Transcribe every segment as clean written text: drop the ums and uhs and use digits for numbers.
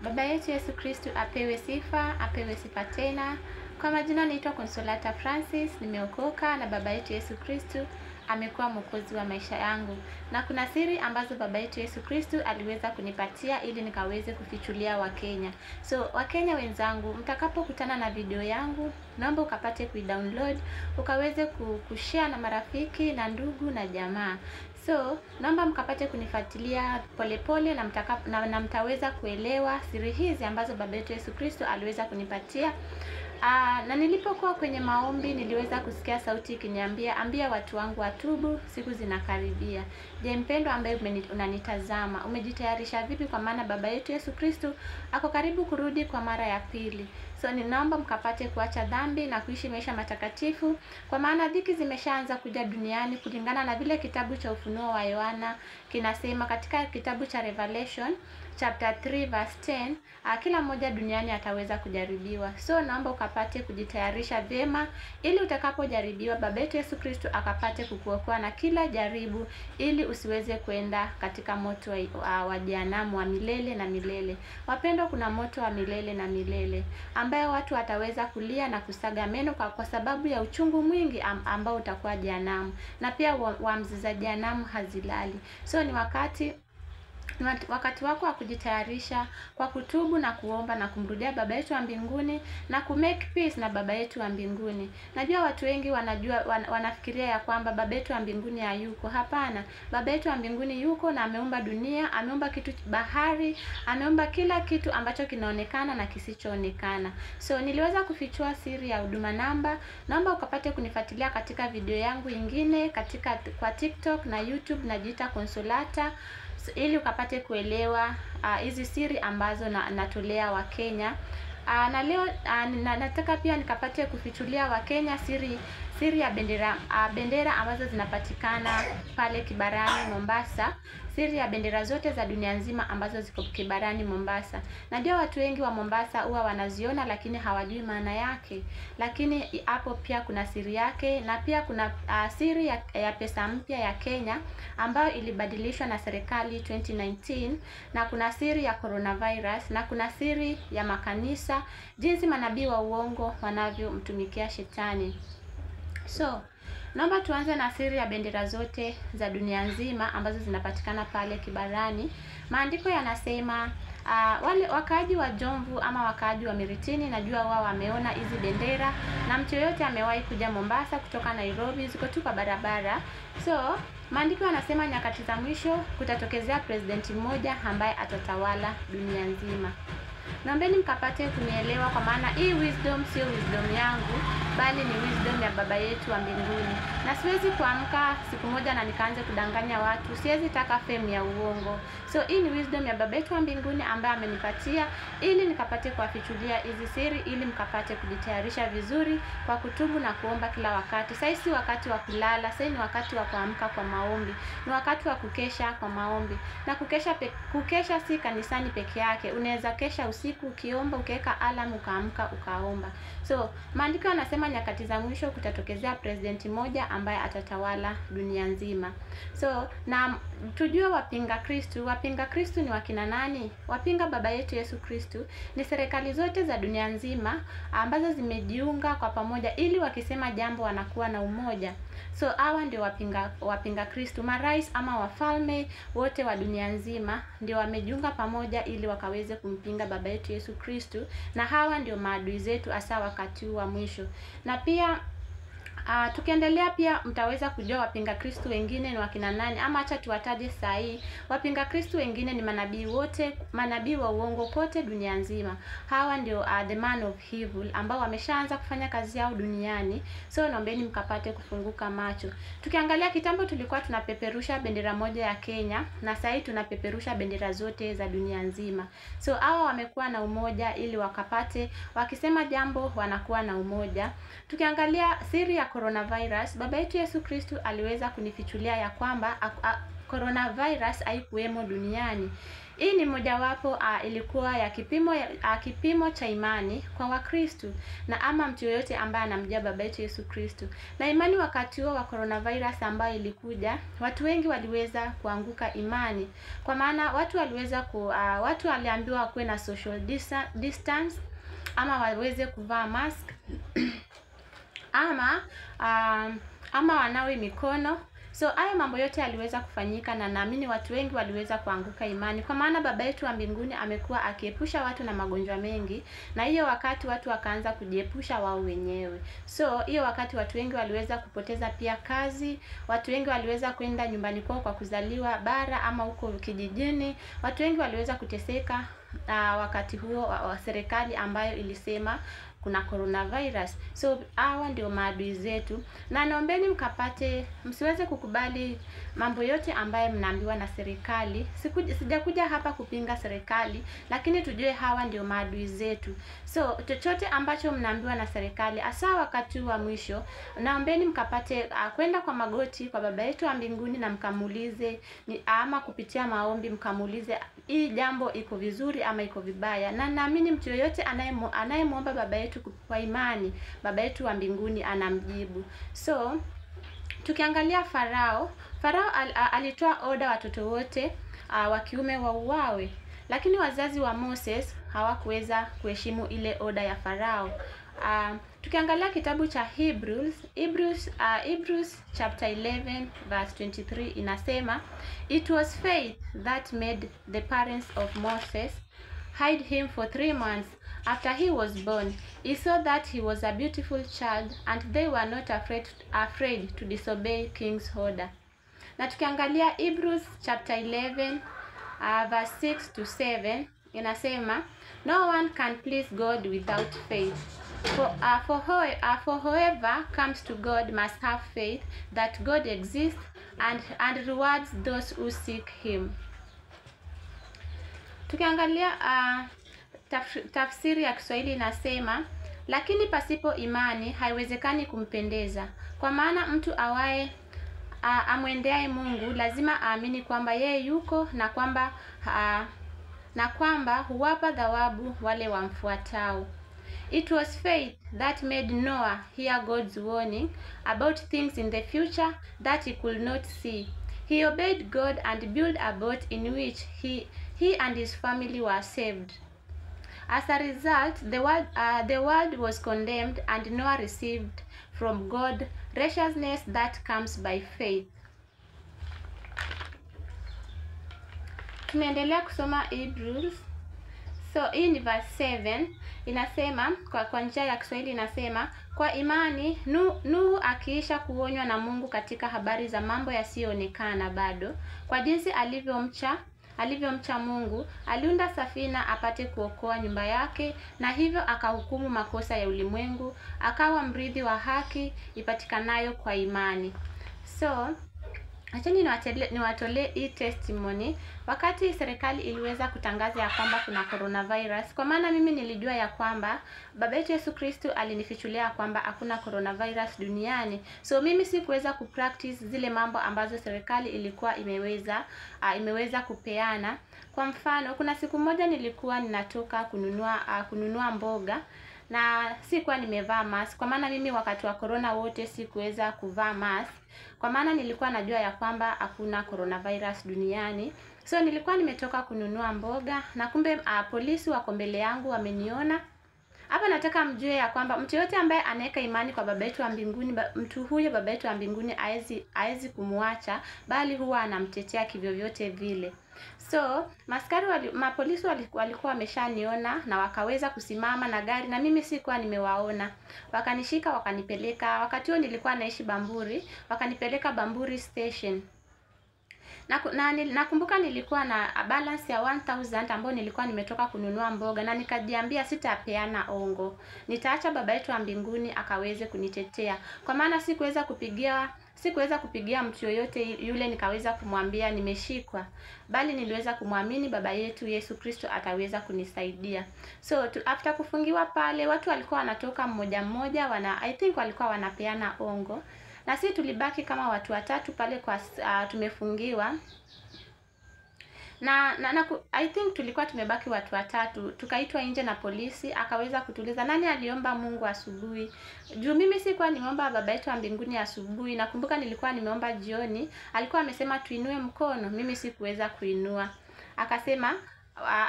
Baba yetu Yesu Kristu apewe sifa, apewe sifa tena. Kwa majina naitwa Consolata Francis, nimeokoka na Baba yetu Yesu Kristu amekuwa mwokozi wa maisha yangu. Na kuna siri ambazo Baba yetu Yesu Kristu aliweza kunipatia ili nikaweze kufichulia Wakenya. So Wakenya wenzangu, mtakapokutana na video yangu, naomba ukapate kuidownload, ukaweze kushare na marafiki na ndugu na jamaa. So naomba mkapate kunifuatilia polepole na mtaweza kuelewa siri hizi ambazo Baba yetu Yesu Kristo aliweza kunipatia. Na nilipokuwa kwenye maombi niliweza kusikia sauti ikiniambia, ambia watu wangu watubu, siku zinakaribia. Je, mpendwa ambaye unanitazama, umejitayarisha vipi? Kwa maana Baba yetu Yesu Kristo ako karibu kurudi kwa mara ya pili. So ninaomba mkapate kuacha dhambi na kuishi maisha matakatifu, kwa maana dhiki zimeshaanza kuja duniani kulingana na vile kitabu cha Ufunuo wa Yohana kinasema katika kitabu cha Revelation chapter 3 verse 10, kila mmoja duniani ataweza kujaribiwa. So naomba ukapate kujitayarisha vyema ili utakapojaribiwa Baba yetu Yesu Kristo akapate kukuokoa na kila jaribu, ili usiweze kwenda katika moto wa jehanamu wa milele na milele. Wapendwa, kuna moto wa milele na milele ambayo watu wataweza kulia na kusaga meno kwa sababu ya uchungu mwingi ambao utakuwa jehanamu, na pia wamzi za jehanamu hazilali. So ni wakati wako wa kujitayarisha kwa kutubu na kuomba na kumrudia Baba yetu wa mbinguni na ku make peace na Baba yetu wa mbinguni. Najua watu wengi wanajua wanafikiria ya kwamba Baba yetu wa mbinguni hayuko. Hapana, Baba yetu wa mbinguni yuko na ameumba dunia, ameumba kitu bahari, ameumba kila kitu ambacho kinaonekana na kisichoonekana. So niliweza kufichua siri ya huduma namba. Naomba ukapate kunifuatilia katika video yangu ingine katika kwa TikTok na YouTube, najiita Consolata. So, ili ukapate kuelewa hizi siri ambazo natolea Wakenya. Na leo nataka pia nikapate kufichulia Wakenya siri ya bendera, bendera ambazo zinapatikana pale Kibarani Mombasa. Siri ya bendera zote za dunia nzima ambazo ziko Kibarani Mombasa. Najua watu wengi wa Mombasa huwa wanaziona lakini hawajui maana yake. Lakini hapo pia kuna siri yake, na pia kuna siri ya pesa mpya ya Kenya ambayo ilibadilishwa na serikali 2019, na kuna siri ya coronavirus, na kuna siri ya makanisa, jinsi manabii wa uongo wanavyomtumikia shetani. So naomba tuanze na siri ya bendera zote za dunia nzima ambazo zinapatikana pale Kibarani. Maandiko yanasema wale wakaaji wa Jomvu ama wakaaji wa Miritini, najua wao wameona hizi bendera, na mtu yoyote amewahi kuja Mombasa kutoka Nairobi, ziko tu kwa barabara. So maandiko yanasema nyakati za mwisho kutatokezea presidenti mmoja ambaye atatawala dunia nzima. Naombeni mkapate kunielewa, kwa maana hii wisdom sio wisdom yangu, bali ni wisdom ya Baba yetu wa mbinguni. Na siwezi kuamka siku moja na nikaanze kudanganya watu, siwezi taka fame ya uongo. So hii ni wisdom ya Baba yetu wa mbinguni ambaye amenipatia ili nikapate kuwafichulia hizi siri, ili mkapate kujitayarisha vizuri kwa kutubu na kuomba kila wakati. Sasa si wakati wa kulala, sasa ni wakati wa kuamka kwa maombi, ni wakati wa kukesha kwa maombi. Na kukesha si kanisani peke yake, unaweza kesha usiku ukiomba, ukiweka alarm ukaamka ukaomba. So maandiko yanasema nyakati za mwisho kutatokezea presidenti moja ambaye atatawala dunia nzima. So na tujue wapinga Kristu. Wapinga Kristu ni wakina nani? Wapinga Baba yetu Yesu Kristu ni serikali zote za dunia nzima ambazo zimejiunga kwa pamoja ili wakisema jambo wanakuwa na umoja. So hawa ndio wapinga Kristu. Marais ama wafalme wote wa dunia nzima ndio wamejiunga pamoja ili wakaweze kumpinga Baba yetu Yesu Kristu, na hawa ndio maadui zetu hasa wakati wa mwisho. Na pia tukiendelea pia mtaweza kujua wapinga Kristu wengine ni wakina nani, ama acha tuwataje saa hii. Wapinga Kristu wengine ni manabii wote, manabii wa uongo kote dunia nzima. Hawa ndio the man of evil ambao wameshaanza kufanya kazi yao duniani. So naombeni mkapate kufunguka macho. Tukiangalia kitambo tulikuwa tunapeperusha bendera moja ya Kenya, na saa hii tunapeperusha bendera zote za dunia nzima. So hawa wamekuwa na umoja ili wakapate, wakisema jambo wanakuwa na umoja. Tukiangalia siri ya coronavirus, Baba yetu Yesu Kristu aliweza kunifichulia ya kwamba coronavirus haikuwemo duniani. Hii ni mojawapo ilikuwa ya kipimo cha imani kwa Wakristo na ama mtu yoyote ambaye anamjua baba yetu Yesu Kristo. Na imani wakati huo wa coronavirus ambayo ilikuja, watu wengi waliweza kuanguka imani. Kwa maana watu waliweza watu waliambiwa kuwe na social distance ama waweze kuvaa mask ama wanawe mikono. So hayo mambo yote yaliweza kufanyika, na naamini watu wengi waliweza kuanguka imani. Kwa maana baba yetu wa mbinguni amekuwa akiepusha watu na magonjwa mengi, na hiyo wakati watu wakaanza kujiepusha wao wenyewe. So hiyo wakati watu wengi waliweza kupoteza pia kazi, watu wengi waliweza kwenda nyumbani kwao kwa kuzaliwa bara ama huko kijijini. Watu wengi waliweza kuteseka wakati huo wa serikali ambayo ilisema kuna coronavirus. So hawa ndio maadui zetu, na naombeni mkapate, msiweze kukubali mambo yote ambayo mnaambiwa na serikali. Sijakuja hapa kupinga serikali, lakini tujue hawa ndio maadui zetu. So chochote ambacho mnaambiwa na serikali, hasa wakati wa mwisho, naombeni mkapate kwenda kwa magoti kwa baba yetu wa mbinguni na mkamuulize, ama kupitia maombi mkamuulize hii jambo iko vizuri ama iko vibaya. Na naamini mtu yoyote anayemuomba baba yetu kwa imani, baba yetu wa mbinguni anamjibu. So tukiangalia Farao alitoa oda watoto wote wa kiume wauawe, lakini wazazi wa Moses hawakuweza kuheshimu ile oda ya Farao. Tukiangalia kitabu cha Hebrews chapter 11 verse 23 inasema, "It was faith that made the parents of Moses hide him for 3 months after he was born. He saw that he was a beautiful child and they were not afraid to disobey king's order." Na tukiangalia Hebrews chapter 11 verse 6 to 7 inasema, "No one can please God without faith. For whoever comes to God must have faith that God exists and rewards those who seek him." Tukiangalia tafsiri ya Kiswahili inasema, lakini pasipo imani haiwezekani kumpendeza, kwa maana mtu awaye amwendeaye Mungu lazima aamini kwamba yeye yuko na kwamba huwapa thawabu wale wamfuatao. It was faith that made Noah hear God's warning about things in the future that he could not see. He obeyed God and built a boat in which he and his family were saved. As a result, the world was condemned, and Noah received from God righteousness that comes by faith. Tunaendelea kusoma Hebrews. So hii ni verse 7 inasema, kwa njia ya Kiswahili inasema, kwa imani Nuhu akiisha kuonywa na Mungu katika habari za mambo yasiyoonekana bado, kwa jinsi alivyomcha Mungu, aliunda safina apate kuokoa nyumba yake, na hivyo akahukumu makosa ya ulimwengu, akawa mrithi wa haki ipatikanayo kwa imani. So acheni niwatolee hii testimony. Wakati serikali iliweza kutangaza ya kwamba kuna coronavirus, kwa maana mimi nilijua ya kwamba baba yetu Yesu Kristo alinifichulia kwamba hakuna coronavirus duniani. So mimi sikuweza kupractice zile mambo ambazo serikali ilikuwa imeweza kupeana. Kwa mfano, kuna siku moja nilikuwa ninatoka kununua mboga, na sikuwa nimevaa mask, kwa maana mimi wakati wa corona wote sikuweza kuvaa mask, kwa maana nilikuwa najua ya kwamba hakuna coronavirus duniani. So nilikuwa nimetoka kununua mboga, na kumbe polisi wako mbele yangu wameniona. Hapa nataka mjue ya kwamba mtu yote ambaye anaweka imani kwa baba yetu wa mbinguni, mtu huyo baba yetu wa mbinguni haezi kumwacha, bali huwa anamtetea kivyovyote vile. So mapolisi walikuwa wameshaniona na wakaweza kusimama na gari, na mimi sikuwa nimewaona. Wakanishika wakanipeleka. Wakati huo nilikuwa naishi Bamburi, wakanipeleka Bamburi station. Nakumbuka nilikuwa na balance ya 1000 ambayo nilikuwa nimetoka kununua mboga, na nikajiambia sitapeana ongo, nitaacha baba yetu wa mbinguni akaweze kunitetea. Kwa maana sikuweza kupigia mtu yoyote yule nikaweza kumwambia nimeshikwa, bali niliweza kumwamini baba yetu Yesu Kristo ataweza kunisaidia. So after kufungiwa pale, watu walikuwa wanatoka mmoja mmoja, I think walikuwa wanapeana ongo. Na sisi tulibaki kama watu watatu pale kwa tumefungiwa. Na I think tulikuwa tumebaki watu watatu. Tukaitwa nje na polisi, akaweza kutuliza nani aliomba Mungu asubuhi. Juu mimi sikuwa nimeomba baba yetu wa mbinguni asubuhi, nakumbuka nilikuwa nimeomba jioni. Alikuwa amesema tuinue mkono, mimi sikuweza kuinua. Akasema,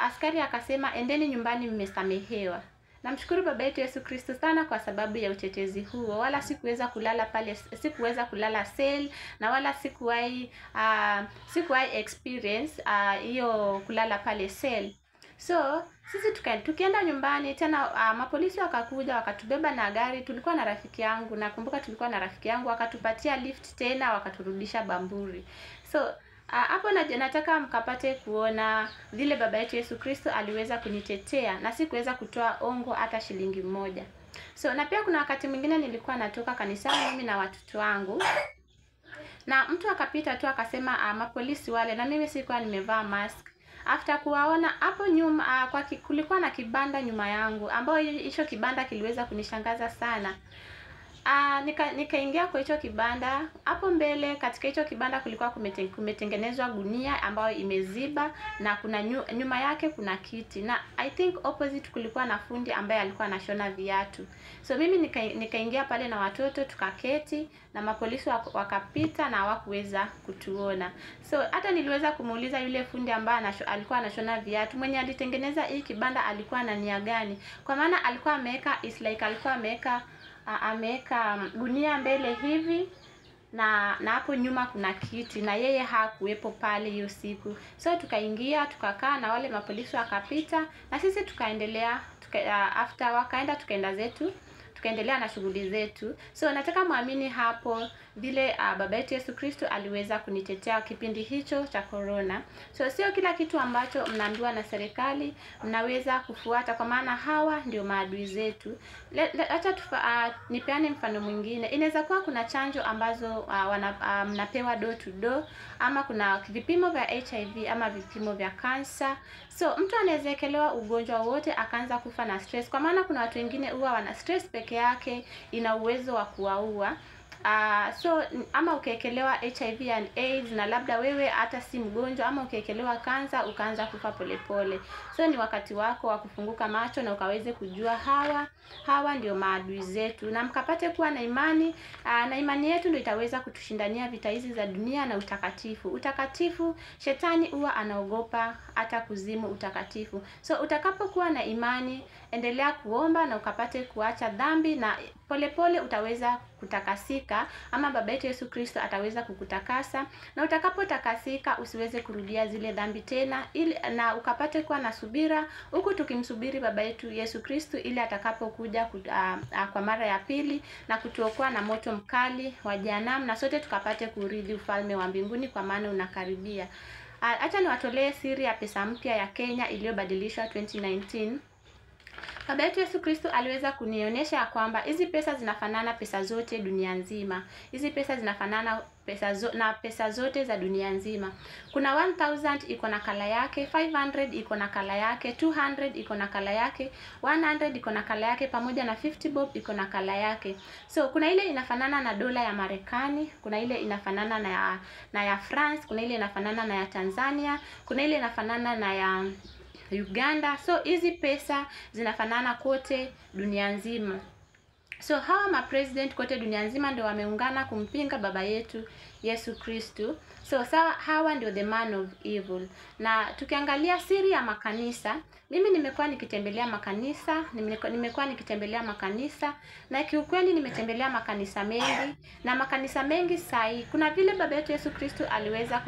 askari akasema endeni nyumbani mmesamehewa. Namshukuru baba yetu Yesu Kristo sana kwa sababu ya utetezi huo. Wala sikuweza kulala pale, sikuweza kulala cell, na wala sikuwahi experience hiyo kulala pale cell. So sisi tukienda nyumbani tena, mapolisi wakakuja wakatubeba na gari. Tulikuwa na rafiki yangu, nakumbuka tulikuwa na rafiki yangu, wakatupatia lift tena wakaturudisha Bamburi. So hapo nataka mkapate kuona vile baba yetu Yesu Kristo aliweza kunitetea na sikuweza kutoa ongo hata shilingi moja. So na pia kuna wakati mwingine nilikuwa natoka kanisani mimi na watoto wangu, na mtu akapita tu akasema mapolisi wale, na mimi sikuwa nimevaa mask. After kuwaona hapo nyuma, kulikuwa na kibanda nyuma yangu, ambao hicho kibanda kiliweza kunishangaza sana. Nikaingia kwa hicho kibanda. Hapo mbele katika hicho kibanda kulikuwa kumetengenezwa gunia ambayo imeziba, na kuna nyuma yake kuna kiti, na I think opposite kulikuwa na fundi ambaye alikuwa anashona viatu. So mimi nikaingia pale na watoto tukaketi, na mapolisi wakapita na hawakuweza kutuona. So hata niliweza kumuuliza yule fundi ambaye alikuwa anashona viatu, mwenye alitengeneza hii kibanda alikuwa na nia gani? Kwa maana alikuwa ameweka, it's like alikuwa ameweka gunia mbele hivi, na hapo nyuma kuna kiti, na yeye hakuwepo pale hiyo siku. So tukaingia tukakaa na wale mapolisi wakapita, na sisi tukaendelea after wakaenda tukaenda zetu, tukaendelea na shughuli zetu. So nataka muamini hapo vile baba yetu Yesu Kristo aliweza kunitetea kipindi hicho cha corona. So sio kila kitu ambacho mnaambiwa na serikali mnaweza kufuata, kwa maana hawa ndio maadui zetu. Acha nipeane mfano mwingine. Inaweza kuwa kuna chanjo ambazo mnapewa door to door, ama kuna vipimo vya HIV ama vipimo vya kansa. So mtu anaweza ekelewa ugonjwa wote akaanza kufa na stress, kwa maana kuna watu wengine huwa wana stress peke yake ina uwezo wa kuwaua. So ama ukiekelewa HIV and AIDS na labda wewe hata si mgonjwa, ama ukiekelewa kansa ukaanza kufa polepole. So ni wakati wako wa kufunguka macho na ukaweze kujua hawa ndio maadui zetu, na mkapate kuwa na imani, na imani yetu ndio itaweza kutushindania vita hizi za dunia na utakatifu. Utakatifu, shetani huwa anaogopa hata kuzimu utakatifu. So utakapokuwa na imani, endelea kuomba na ukapate kuacha dhambi, na polepole utaweza kutakasika, ama baba yetu Yesu Kristo ataweza kukutakasa. Na utakapotakasika usiweze kurudia zile dhambi tena, ili na ukapate kuwa na subira huku tukimsubiri baba yetu Yesu Kristo ili atakapokuja kwa mara ya pili na kutuokoa na moto mkali wa jehanamu, na sote tukapate kurithi ufalme wa mbinguni, kwa maana unakaribia. Acha niwatolee siri ya pesa mpya ya Kenya iliyobadilishwa 2019. Baba yetu Yesu Kristo aliweza kunionyesha kwamba hizi pesa zinafanana pesa zote dunia nzima. Hizi pesa zinafanana na pesa zote za dunia nzima. Kuna 1000 iko na kala yake, 500 iko na kala yake, 200 iko na kala yake, 100 iko na kala yake, pamoja na 50 bob iko na kala yake. So kuna ile inafanana na dola ya Marekani, kuna ile inafanana na ya France, kuna ile inafanana na ya Tanzania, kuna ile inafanana na ya Uganda. So hizi pesa zinafanana kote dunia nzima. So hawa ma president kote dunia nzima ndio wameungana kumpinga baba yetu Yesu Kristo. So sawa, hawa ndio the man of evil. Na tukiangalia siri ya makanisa, mimi nimekuwa nikitembelea makanisa, nimekuwa nikitembelea makanisa, na kiukweli nimetembelea makanisa mengi, na makanisa mengi sahi kuna vile baba yetu Yesu Kristo ameweza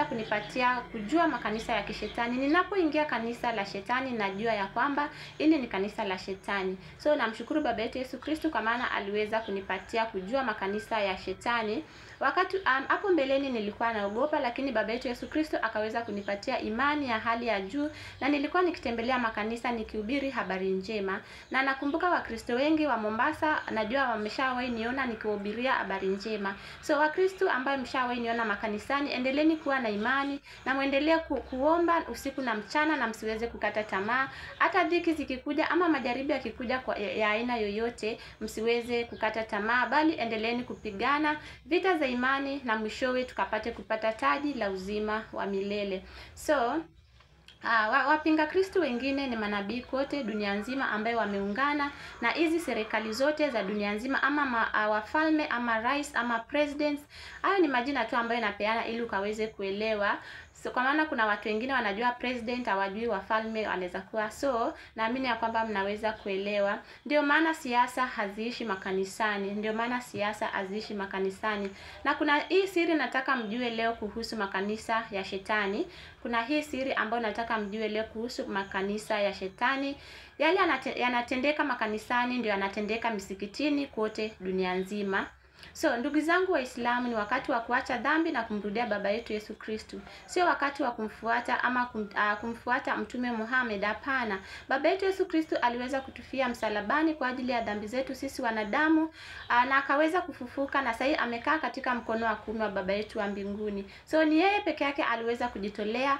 kunipatia kujua makanisa ya kishetani. Ninapoingia kanisa la shetani najua ya kwamba hili ni kanisa la shetani. So namshukuru baba yetu Yesu Kristo kwa maana aliweza kunipatia kujua makanisa ya shetani. makanisani. Wakati hapo mbeleni nilikuwa naogopa, lakini baba yetu Yesu Kristo akaweza kunipatia imani ya hali ya juu, na nilikuwa nikitembelea makanisa nikihubiri habari njema. Na nakumbuka Wakristo wengi wa Mombasa najua wameshawahi niona nikihubiria habari njema. So Wakristo ambao mshawahi niona makanisani, endeleeni kuwa na imani na muendelee kuomba usiku na mchana, na msiweze kukata tamaa. Hata dhiki zikikuja ama majaribu yakikuja kwa ya aina yoyote, msiweze kukata tamaa, bali endeleeni kupigana vita za imani, na mwishowe tukapate kupata taji la uzima wa milele. So wapinga Kristo wengine ni manabii kote dunia nzima ambaye wameungana na hizi serikali zote za dunia nzima, ama wafalme ama rais ama presidents. Hayo ni majina tu ambayo napeana ili ukaweze kuelewa. So, kwa maana kuna watu wengine wanajua president, hawajui wafalme wanaweza kuwa. So naamini ya kwamba mnaweza kuelewa. Ndio maana siasa haziishi makanisani. Ndio maana siasa haziishi makanisani. Na kuna hii siri nataka mjue leo kuhusu makanisa ya shetani. Kuna hii siri ambayo nataka mjue leo kuhusu makanisa ya shetani. Yale yanatendeka makanisani ndio yanatendeka misikitini kote dunia nzima. So ndugu zangu Waislamu, ni wakati wa kuacha dhambi na kumrudia baba yetu Yesu Kristo. Sio wakati wa kumfuata ama kumfuata Mtume Muhammad, hapana. Baba yetu Yesu Kristo aliweza kutufia msalabani kwa ajili ya dhambi zetu sisi wanadamu, na akaweza kufufuka, na sasa amekaa katika mkono wa kuume wa baba yetu wa mbinguni. So ni yeye peke yake aliweza kujitolea,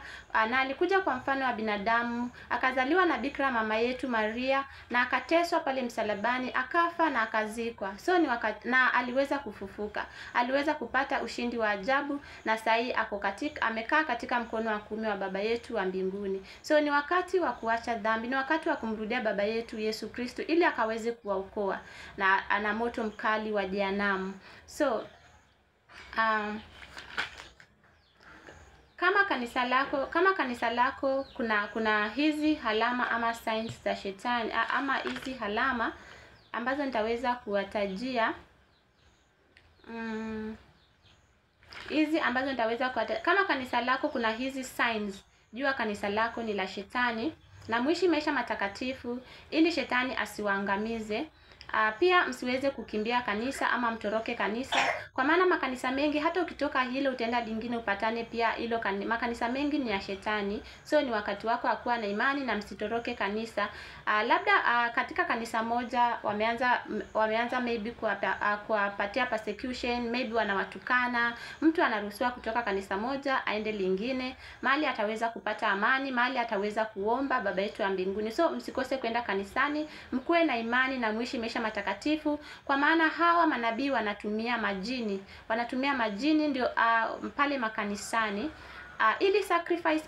na alikuja kwa mfano wa binadamu, akazaliwa na bikira mama yetu Maria, na akateswa pale msalabani, akafa na akazikwa. So ni wakati, na aliweza kufufuka, aliweza kupata ushindi wa ajabu, na sahi ako katika, amekaa katika mkono wa kuume wa baba yetu wa mbinguni. So ni wakati wa kuacha dhambi, ni wakati wa kumrudia baba yetu Yesu Kristo ili akaweze kuwaokoa na ana moto mkali wa jehanamu. So kama kanisa lako kuna hizi alama ama signs za shetani, ama hizi alama ambazo nitaweza kuwatajia, hizi ambazo nitaweza kuwatajia. Kama kanisa lako kuna hizi signs, jua kanisa lako ni la shetani, na muishi maisha matakatifu ili shetani asiwaangamize. Pia msiweze kukimbia kanisa ama mtoroke kanisa, kwa maana makanisa mengi hata ukitoka hilo utaenda lingine upatane pia hilo makanisa mengi ni ya shetani. So ni wakati wako wa kuwa na imani na msitoroke kanisa. Labda katika kanisa moja wameanza maybe kuwapatia persecution, maybe wanawatukana. Mtu anaruhusiwa kutoka kanisa moja aende lingine, mahali ataweza kupata amani, mahali ataweza kuomba baba yetu wa mbinguni. So msikose kwenda kanisani, mkuwe na imani na muishi maisha matakatifu, kwa maana hawa manabii wanatumia majini, ndio pale makanisani. Ili sacrifice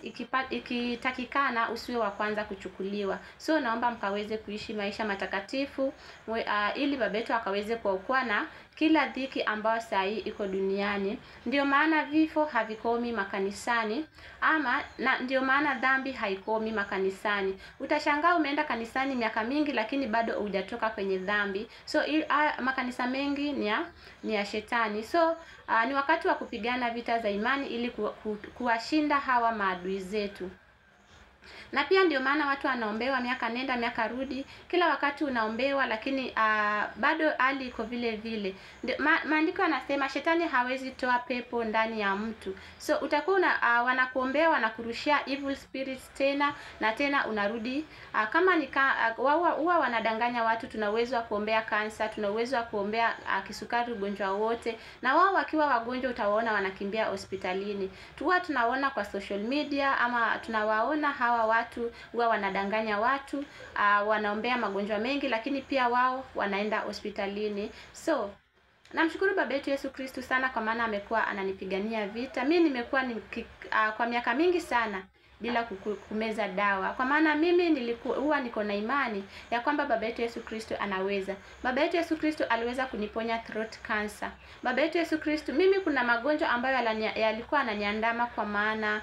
ikitakikana usiwe wa kwanza kuchukuliwa. So naomba mkaweze kuishi maisha matakatifu, ili baba yetu akaweze kuokoa na kila dhiki ambayo saa hii iko duniani. Ndio maana vifo havikomi makanisani, ama na ndio maana dhambi haikomi makanisani. Utashangaa umeenda kanisani miaka mingi lakini bado hujatoka kwenye dhambi. So makanisa mengi ni ya shetani. So ni wakati wa kupigana vita za imani ili kuwashinda hawa maadui zetu. Na pia ndio maana watu wanaombewa miaka nenda miaka rudi, kila wakati unaombewa lakini bado hali iko vile vile. Maandiko yanasema shetani hawezi toa pepo ndani ya mtu. So utakuwa wanakuombea, wanakurushia evil spirits tena na tena unarudi. Kama ni huwa wanadanganya watu, tuna uwezo wa kuombea kansa, tuna uwezo wa kuombea kisukari, ugonjwa wote. Na wao wakiwa wagonjwa utawaona wanakimbia hospitalini. Tuwa tunaona kwa social media ama tunawaona hawa watu huwa wanadanganya watu, wanaombea magonjwa mengi lakini pia wao wanaenda hospitalini. So namshukuru baba yetu Yesu Kristo sana kwa maana amekuwa ananipigania vita. Mimi nimekuwa kwa miaka mingi sana bila kumeza dawa, kwa maana mimi huwa niko na imani ya kwamba baba yetu Yesu Kristo anaweza. Baba yetu Yesu Kristo aliweza kuniponya throat cancer. Baba yetu Yesu Kristo, mimi kuna magonjwa ambayo yalikuwa ananiandama, kwa maana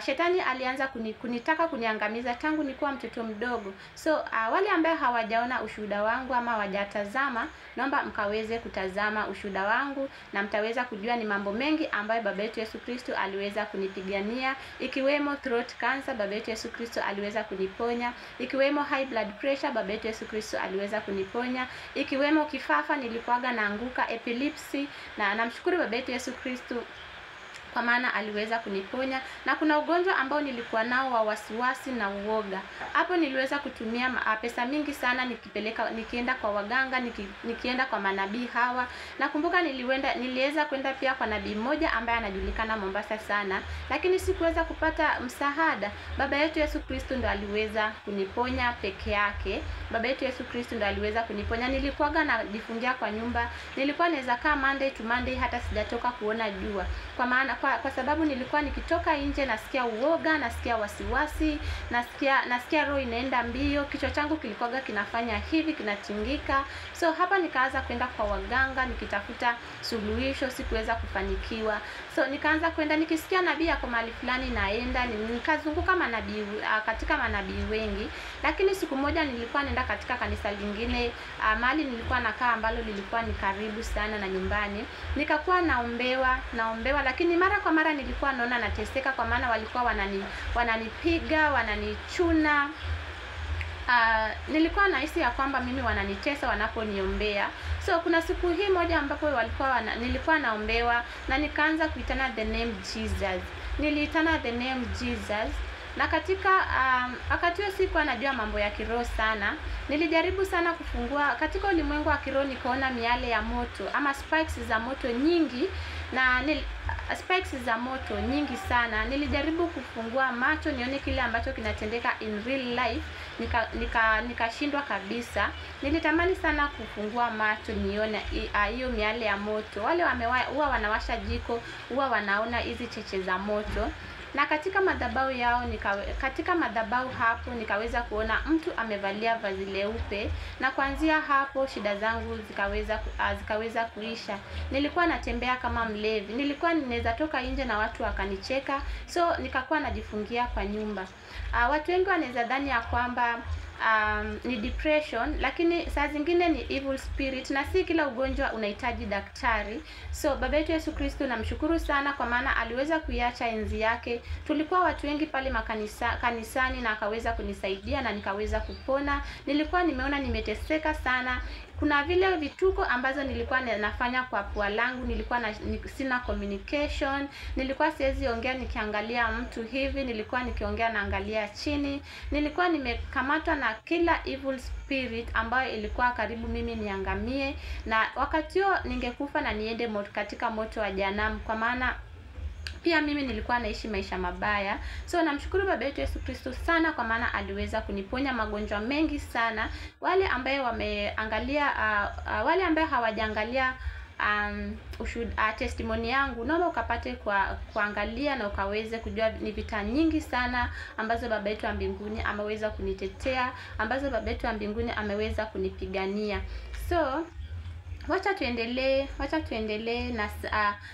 Shetani alianza kunitaka kuniangamiza tangu nikuwa mtoto mdogo. So wale ambao hawajaona ushuhuda wangu ama hawajatazama, naomba mkaweze kutazama ushuhuda wangu na mtaweza kujua ni mambo mengi ambayo baba yetu Yesu Kristo aliweza kunipigania, ikiwemo throat cancer, baba yetu Yesu Kristo aliweza kuniponya, ikiwemo high blood pressure, baba yetu Yesu Kristo aliweza kuniponya, ikiwemo kifafa nilikuwaga naanguka, epilepsy, na namshukuru baba yetu Yesu Kristo kwa maana aliweza kuniponya. Na kuna ugonjwa ambao nilikuwa nao wa wasiwasi na uoga. Hapo niliweza kutumia pesa mingi sana nikienda kwa waganga, nikienda kwa manabii hawa. Nakumbuka niliweza kwenda pia kwa nabii mmoja ambaye anajulikana Mombasa sana, lakini sikuweza kupata msaada. Baba yetu Yesu Kristo ndo aliweza kuniponya peke yake. Baba yetu Yesu Kristo ndo aliweza kuniponya. Nilikuwaga najifungia kwa nyumba. Nilikuwa naweza kaa Monday to Monday hata sijatoka kuona jua. Kwa maana kwa sababu nilikuwa nikitoka nje nasikia uoga, nasikia wasiwasi, nasikia roho inaenda mbio, kichwa changu kilikuwaga kinafanya hivi, kinatingika. So hapa nikaanza kwenda kwa waganga nikitafuta suluhisho, sikuweza kufanikiwa. So nikaanza kwenda nikisikia nabii ako mahali fulani naenda, nikazunguka manabii, katika manabii wengi. Lakini siku moja nilikuwa naenda katika kanisa lingine, mahali nilikuwa nakaa ambalo lilikuwa ni karibu sana na nyumbani. Nikakuwa naombewa, lakini mara kwa mara nilikuwa naona nateseka, kwa maana walikuwa wananipiga, wananichuna. Nilikuwa nahisi ya kwamba mimi wananitesa wanaponiombea. So kuna siku hii moja ambapo nilikuwa naombewa na nikaanza kuitana the name Jesus. Niliitana the name Jesus. Na katika wakati huo sikuwa najua mambo ya kiroho sana. Nilijaribu sana kufungua katika ulimwengu wa kiroho, nikaona miale ya moto ama spikes za moto nyingi, na spikes za moto nyingi sana. Nilijaribu kufungua macho nione kile ambacho kinatendeka in real life, nikashindwa kabisa. Nilitamani sana kufungua macho nione hiyo miale ya moto. Wale huwa wanawasha jiko huwa wanaona hizi cheche za moto. Na katika madhabahu yao katika madhabahu hapo nikaweza kuona mtu amevalia vazi leupe, na kuanzia hapo shida zangu zikaweza kuisha. Nilikuwa natembea kama mlevi. Nilikuwa ninaweza toka nje na watu wakanicheka. So nikakuwa najifungia kwa nyumba. Watu wengi wanaweza dhani ya kwamba ni depression, lakini saa zingine ni evil spirit, na si kila ugonjwa unahitaji daktari. So baba yetu Yesu Kristo namshukuru sana kwa maana aliweza kuiacha enzi yake. Tulikuwa watu wengi pale kanisani na akaweza kunisaidia na nikaweza kupona. Nilikuwa nimeona nimeteseka sana. Kuna vile vituko ambazo nilikuwa nafanya kwa pua langu, nilikuwa sina communication, nilikuwa siwezi ongea nikiangalia mtu hivi, nilikuwa nikiongea naangalia chini. Nilikuwa nimekamatwa na kila evil spirit ambayo ilikuwa karibu mimi niangamie, na wakati huo ningekufa na niende katika moto wa jehanamu, kwa maana pia mimi nilikuwa naishi maisha mabaya. So namshukuru baba yetu Yesu Kristo sana kwa maana aliweza kuniponya magonjwa mengi sana. Wale ambaye wameangalia wale ambaye hawajaangalia testimony yangu, naomba ukapate kuangalia na ukaweze kujua ni vita nyingi sana ambazo baba yetu wa mbinguni ameweza kunitetea, ambazo baba yetu wa mbinguni ameweza kunipigania. So wacha tuendelee na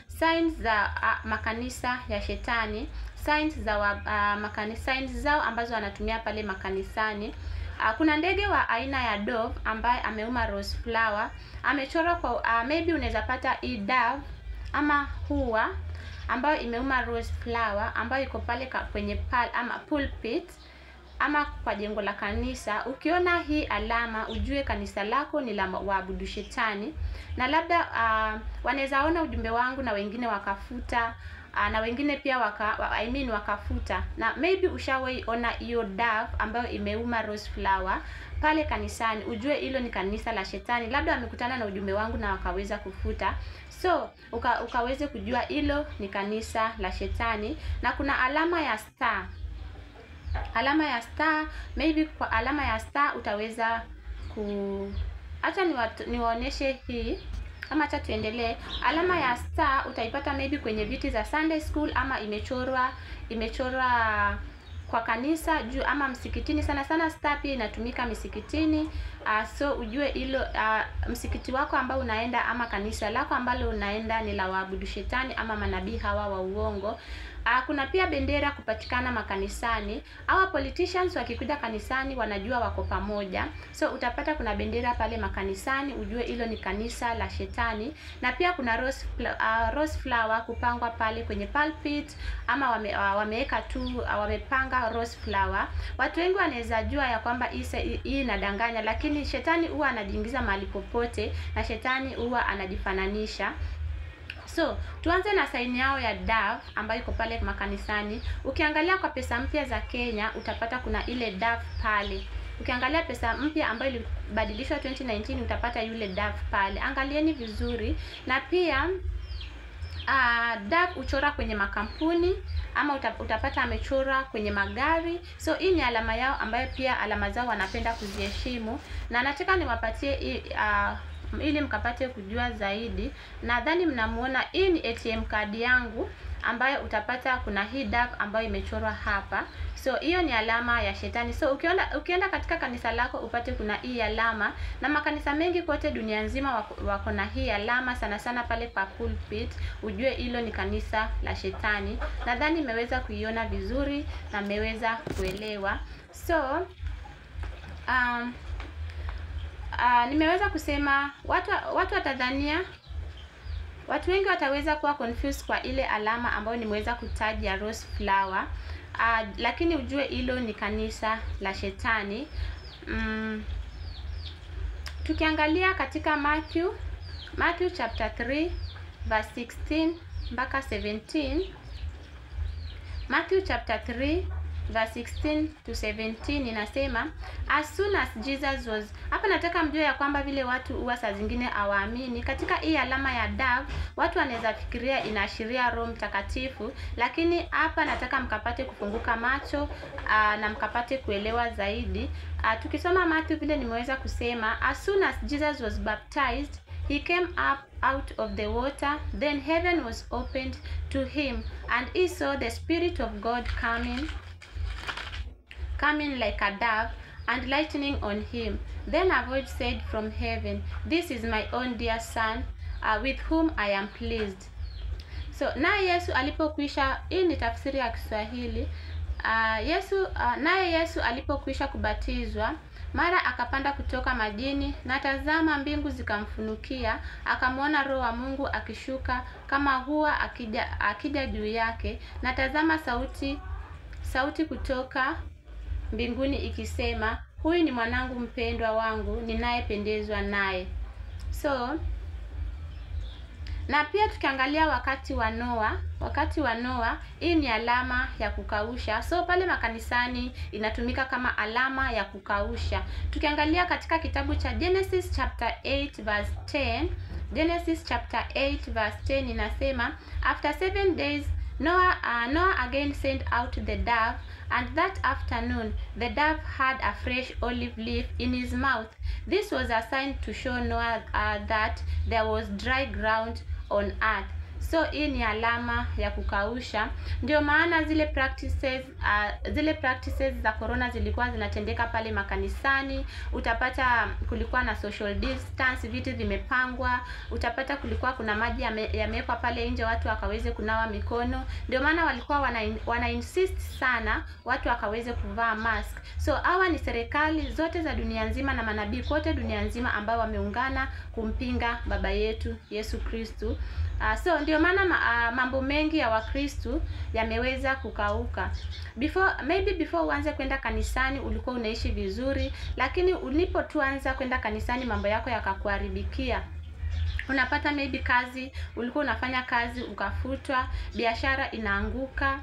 signs za makanisa ya shetani, signs za signs zao ambazo wanatumia pale makanisani. Kuna ndege wa aina ya dove ambaye ameuma rose flower, amechorwa kwa maybe unaweza pata hii dove ama hua ambayo imeuma rose flower ambayo iko pale kwenye ama pulpit ama kwa jengo la kanisa. Ukiona hii alama ujue kanisa lako ni la waabudu shetani. Na labda wanaweza ona ujumbe wangu na wengine wakafuta, na wengine pia wakafuta. Na maybe ushawahi ona hiyo dove ambayo imeuma rose flower pale kanisani, ujue hilo ni kanisa la shetani. Labda wamekutana na ujumbe wangu na wakaweza kufuta. So ukaweze kujua hilo ni kanisa la shetani. Na kuna alama ya star. Alama ya star, maybe kwa alama ya star utaweza acha niwaoneshe hii, ama acha tuendelee. Alama ya star utaipata maybe kwenye viti za Sunday school, ama imechorwa kwa kanisa juu ama msikitini. Sana sana star pia inatumika misikitini. So ujue hilo msikiti wako ambao unaenda ama kanisa lako ambalo unaenda ni la waabudu shetani ama manabii hawa wa uongo. Kuna pia bendera kupatikana makanisani. Hawa politicians wakikuja kanisani wanajua wako pamoja. So utapata kuna bendera pale makanisani, ujue hilo ni kanisa la shetani. Na pia kuna rose flower kupangwa pale kwenye pulpit, ama wameweka tu, wamepanga rose flower. Watu wengi wanaweza jua ya kwamba hii inadanganya, lakini shetani huwa anajiingiza mahali popote na shetani huwa anajifananisha. So tuanze na saini yao ya dove ambayo iko pale makanisani. Ukiangalia kwa pesa mpya za Kenya utapata kuna ile dove pale. Ukiangalia pesa mpya ambayo ilibadilishwa 2019 utapata yule dove pale. Angalieni vizuri. Na pia dove uchora kwenye makampuni, ama utapata amechora kwenye magari. So hii ni alama yao ambayo pia alama zao wanapenda kuziheshimu. Na nataka niwapatie ili mkapate kujua zaidi. Nadhani mnamuona, hii ni ATM card yangu ambayo utapata kuna hii dove ambayo imechorwa hapa. So hiyo ni alama ya shetani. So ukienda katika kanisa lako upate kuna hii alama, na makanisa mengi kote dunia nzima wako na hii alama, sana sana pale pa pulpit, ujue hilo ni kanisa la shetani. Nadhani nimeweza kuiona vizuri na nimeweza kuelewa. So nimeweza kusema watu watadhania, watu wengi wataweza kuwa confused kwa ile alama ambayo nimeweza kutaja rose flower. Lakini ujue hilo ni kanisa la shetani. Tukiangalia katika Matthew chapter 3 verse 16 mpaka 17. Matthew chapter 3 verse 16 to 17 inasema, as soon as Jesus was... Hapa nataka mjue ya kwamba vile watu huwa saa zingine hawaamini katika hii alama ya dove, watu wanaweza fikiria inaashiria Roho Mtakatifu, lakini hapa nataka mkapate kufunguka macho na mkapate kuelewa zaidi. Tukisoma Matthew vile nimeweza kusema, as soon as Jesus was baptized, he came up out of the water, then heaven was opened to him, and he saw the Spirit of God coming like a dove and lightning on him. Then a voice said from heaven, this is my own dear son, with whom I am pleased. So naye Yesu alipokwisha, hii ni tafsiri ya Kiswahili. Naye Yesu alipokwisha kubatizwa, mara akapanda kutoka majini, na tazama mbingu zikamfunukia, akamwona Roho wa Mungu akishuka kama hua akija juu yake, na tazama sauti kutoka mbinguni ikisema, huyu ni mwanangu mpendwa wangu, ninayependezwa naye. So na pia tukiangalia wakati wa Noa, hii ni alama ya kukausha. So pale makanisani inatumika kama alama ya kukausha. Tukiangalia katika kitabu cha Genesis chapter 8 verse 10, Genesis chapter 8 verse 10 inasema, after 7 days Noah again sent out the dove, and that afternoon the dove had a fresh olive leaf in his mouth. This was a sign to show Noah that there was dry ground on earth. So hii ni alama ya kukausha. Ndio maana zile practices za corona zilikuwa zinatendeka pale makanisani. Utapata kulikuwa na social distance, viti vimepangwa, utapata kulikuwa kuna maji yamewekwa pale nje watu wakaweze kunawa mikono. Ndio maana walikuwa wana insist sana watu wakaweze kuvaa mask. So hawa ni serikali zote za dunia nzima na manabii kote dunia nzima ambao wameungana kumpinga baba yetu Yesu Kristo. So ndio maana mambo mengi ya Wakristo yameweza kukauka. Maybe before uanze kwenda kanisani ulikuwa unaishi vizuri, lakini ulipotuanza kwenda kanisani mambo yako yakakuharibikia. Unapata maybe kazi, ulikuwa unafanya kazi ukafutwa, biashara inaanguka.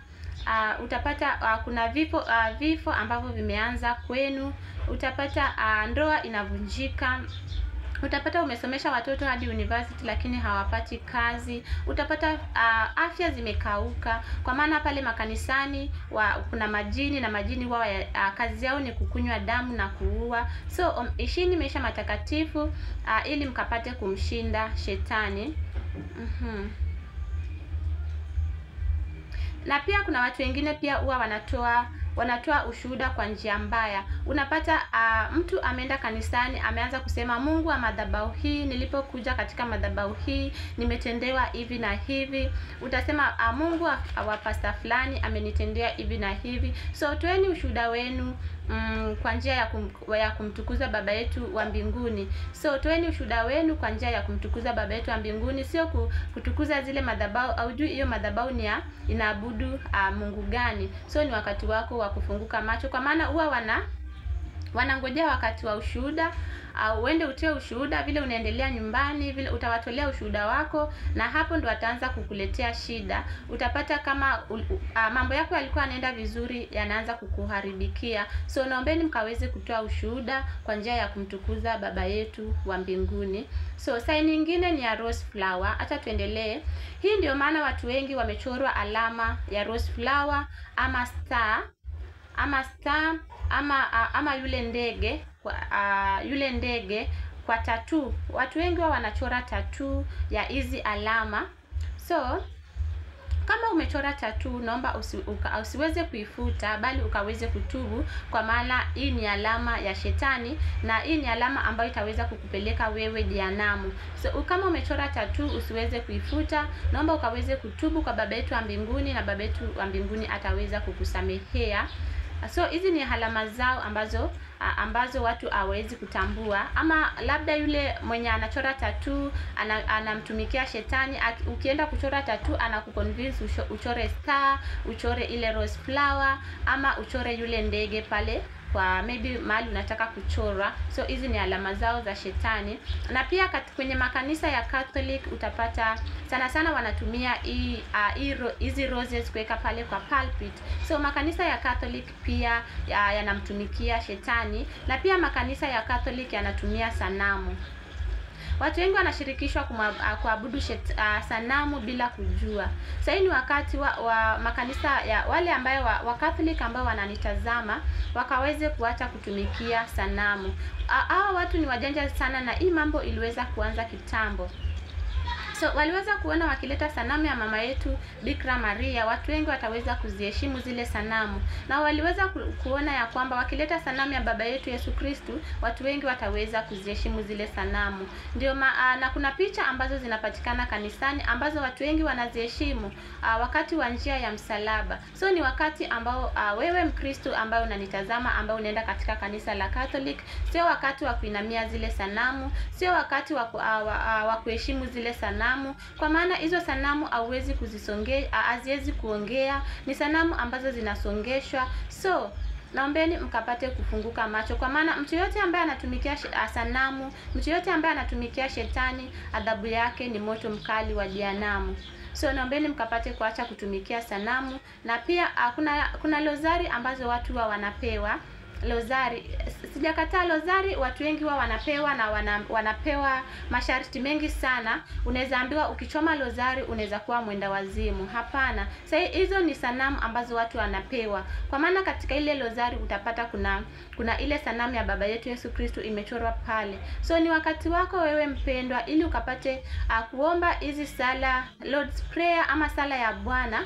Utapata kuna vifo ambavyo vimeanza kwenu, utapata ndoa inavunjika. Utapata umesomesha watoto hadi university lakini hawapati kazi. Utapata afya zimekauka, kwa maana pale makanisani kuna majini, na majini wao kazi yao ni kukunywa damu na kuua. So ishini maisha matakatifu ili mkapate kumshinda shetani. Na pia kuna watu wengine pia huwa wanatoa ushuhuda kwa njia mbaya. Unapata mtu ameenda kanisani, ameanza kusema Mungu wa madhabahu hii, nilipokuja katika madhabahu hii nimetendewa hivi na hivi. Utasema Mungu wa pastor fulani amenitendea hivi na hivi. So toeni ushuhuda wenu kwa njia ya kumtukuza Baba yetu wa mbinguni. So toeni ushuhuda wenu kwa njia ya kumtukuza Baba yetu wa mbinguni, sio kutukuza zile madhabahu. Au juu hiyo madhabahu ni ya inaabudu Mungu gani. So ni wakati wako wa kufunguka macho, kwa maana huwa wanangojea wakati wa ushuhuda. Uende utoe ushuhuda vile unaendelea nyumbani, vile utawatolea ushuhuda wako, na hapo ndo wataanza kukuletea shida. Utapata kama mambo yako yalikuwa yanaenda vizuri, yanaanza kukuharibikia. So naombeni mkaweze kutoa ushuhuda kwa njia ya kumtukuza Baba yetu wa mbinguni. So sign nyingine ni ya rose flower. Acha tuendelee. Hii ndio maana watu wengi wamechorwa alama ya rose flower ama star, ama yule ndege yule ndege kwa tattoo. Watu wengi wanachora tattoo ya hizi alama. So kama umechora tattoo, naomba usiweze kuifuta, bali ukaweze kutubu, kwa maana hii ni alama ya shetani, na hii ni alama ambayo itaweza kukupeleka wewe jehanamu. So kama umechora tattoo usiweze kuifuta, naomba ukaweze kutubu kwa Baba yetu wa mbinguni, na Baba yetu wa mbinguni ataweza kukusamehea. So hizi ni alama zao ambazo watu hawezi kutambua. Ama labda yule mwenye anachora tattoo anamtumikia shetani. Ukienda kuchora tattoo anakuconvince uchore star, uchore ile rose flower, ama uchore yule ndege pale kwa maybe mahali unataka kuchora. So hizi ni alama zao za shetani. Na pia kwenye makanisa ya Catholic utapata sana sana wanatumia hizi roses kuweka pale kwa pulpit. So makanisa ya Catholic pia yanamtumikia shetani, na pia makanisa ya Catholic yanatumia sanamu. Watu wengi wanashirikishwa kuabudu sanamu bila kujua. Sasa ni wakati wa makanisa ya wale ambayo wa Catholic ambao wananitazama wakaweze kuacha kutumikia sanamu. Hawa watu ni wajanja sana, na hii mambo iliweza kuanza kitambo. So waliweza kuona wakileta sanamu ya mama yetu Bikira Maria, watu wengi wataweza kuziheshimu zile sanamu. Na waliweza kuona ya kwamba wakileta sanamu ya Baba yetu Yesu Kristu, watu wengi wataweza kuziheshimu zile sanamu. Ndio na kuna picha ambazo zinapatikana kanisani ambazo watu wengi wanaziheshimu wakati wa njia ya msalaba. So ni wakati ambao wewe Mkristu ambaye unanitazama, ambaye unaenda katika kanisa la Catholic, sio wakati wa kuinamia zile sanamu, sio wakati wa kuheshimu zile sanamu, kwa maana hizo sanamu hauwezi kuzisongea, haziwezi kuongea, ni sanamu ambazo zinasongeshwa. So naombeni mkapate kufunguka macho, kwa maana mtu yote ambaye anatumikia sanamu, mtu yote ambaye anatumikia shetani, adhabu yake ni moto mkali wa jehanamu. So naombeni mkapate kuacha kutumikia sanamu. Na pia kuna lozari ambazo watu wanapewa. Lozari, sijakataa lozari, watu wengi wanapewa na wanapewa masharti mengi sana. Unaweza ambiwa ukichoma lozari unaweza kuwa mwenda wazimu. Hapana. Sasa hizo ni sanamu ambazo watu wanapewa. Kwa maana katika ile lozari utapata kuna ile sanamu ya Baba yetu Yesu Kristo imechorwa pale. So ni wakati wako wewe mpendwa, ili ukapate kuomba hizi sala, Lord's Prayer ama sala ya Bwana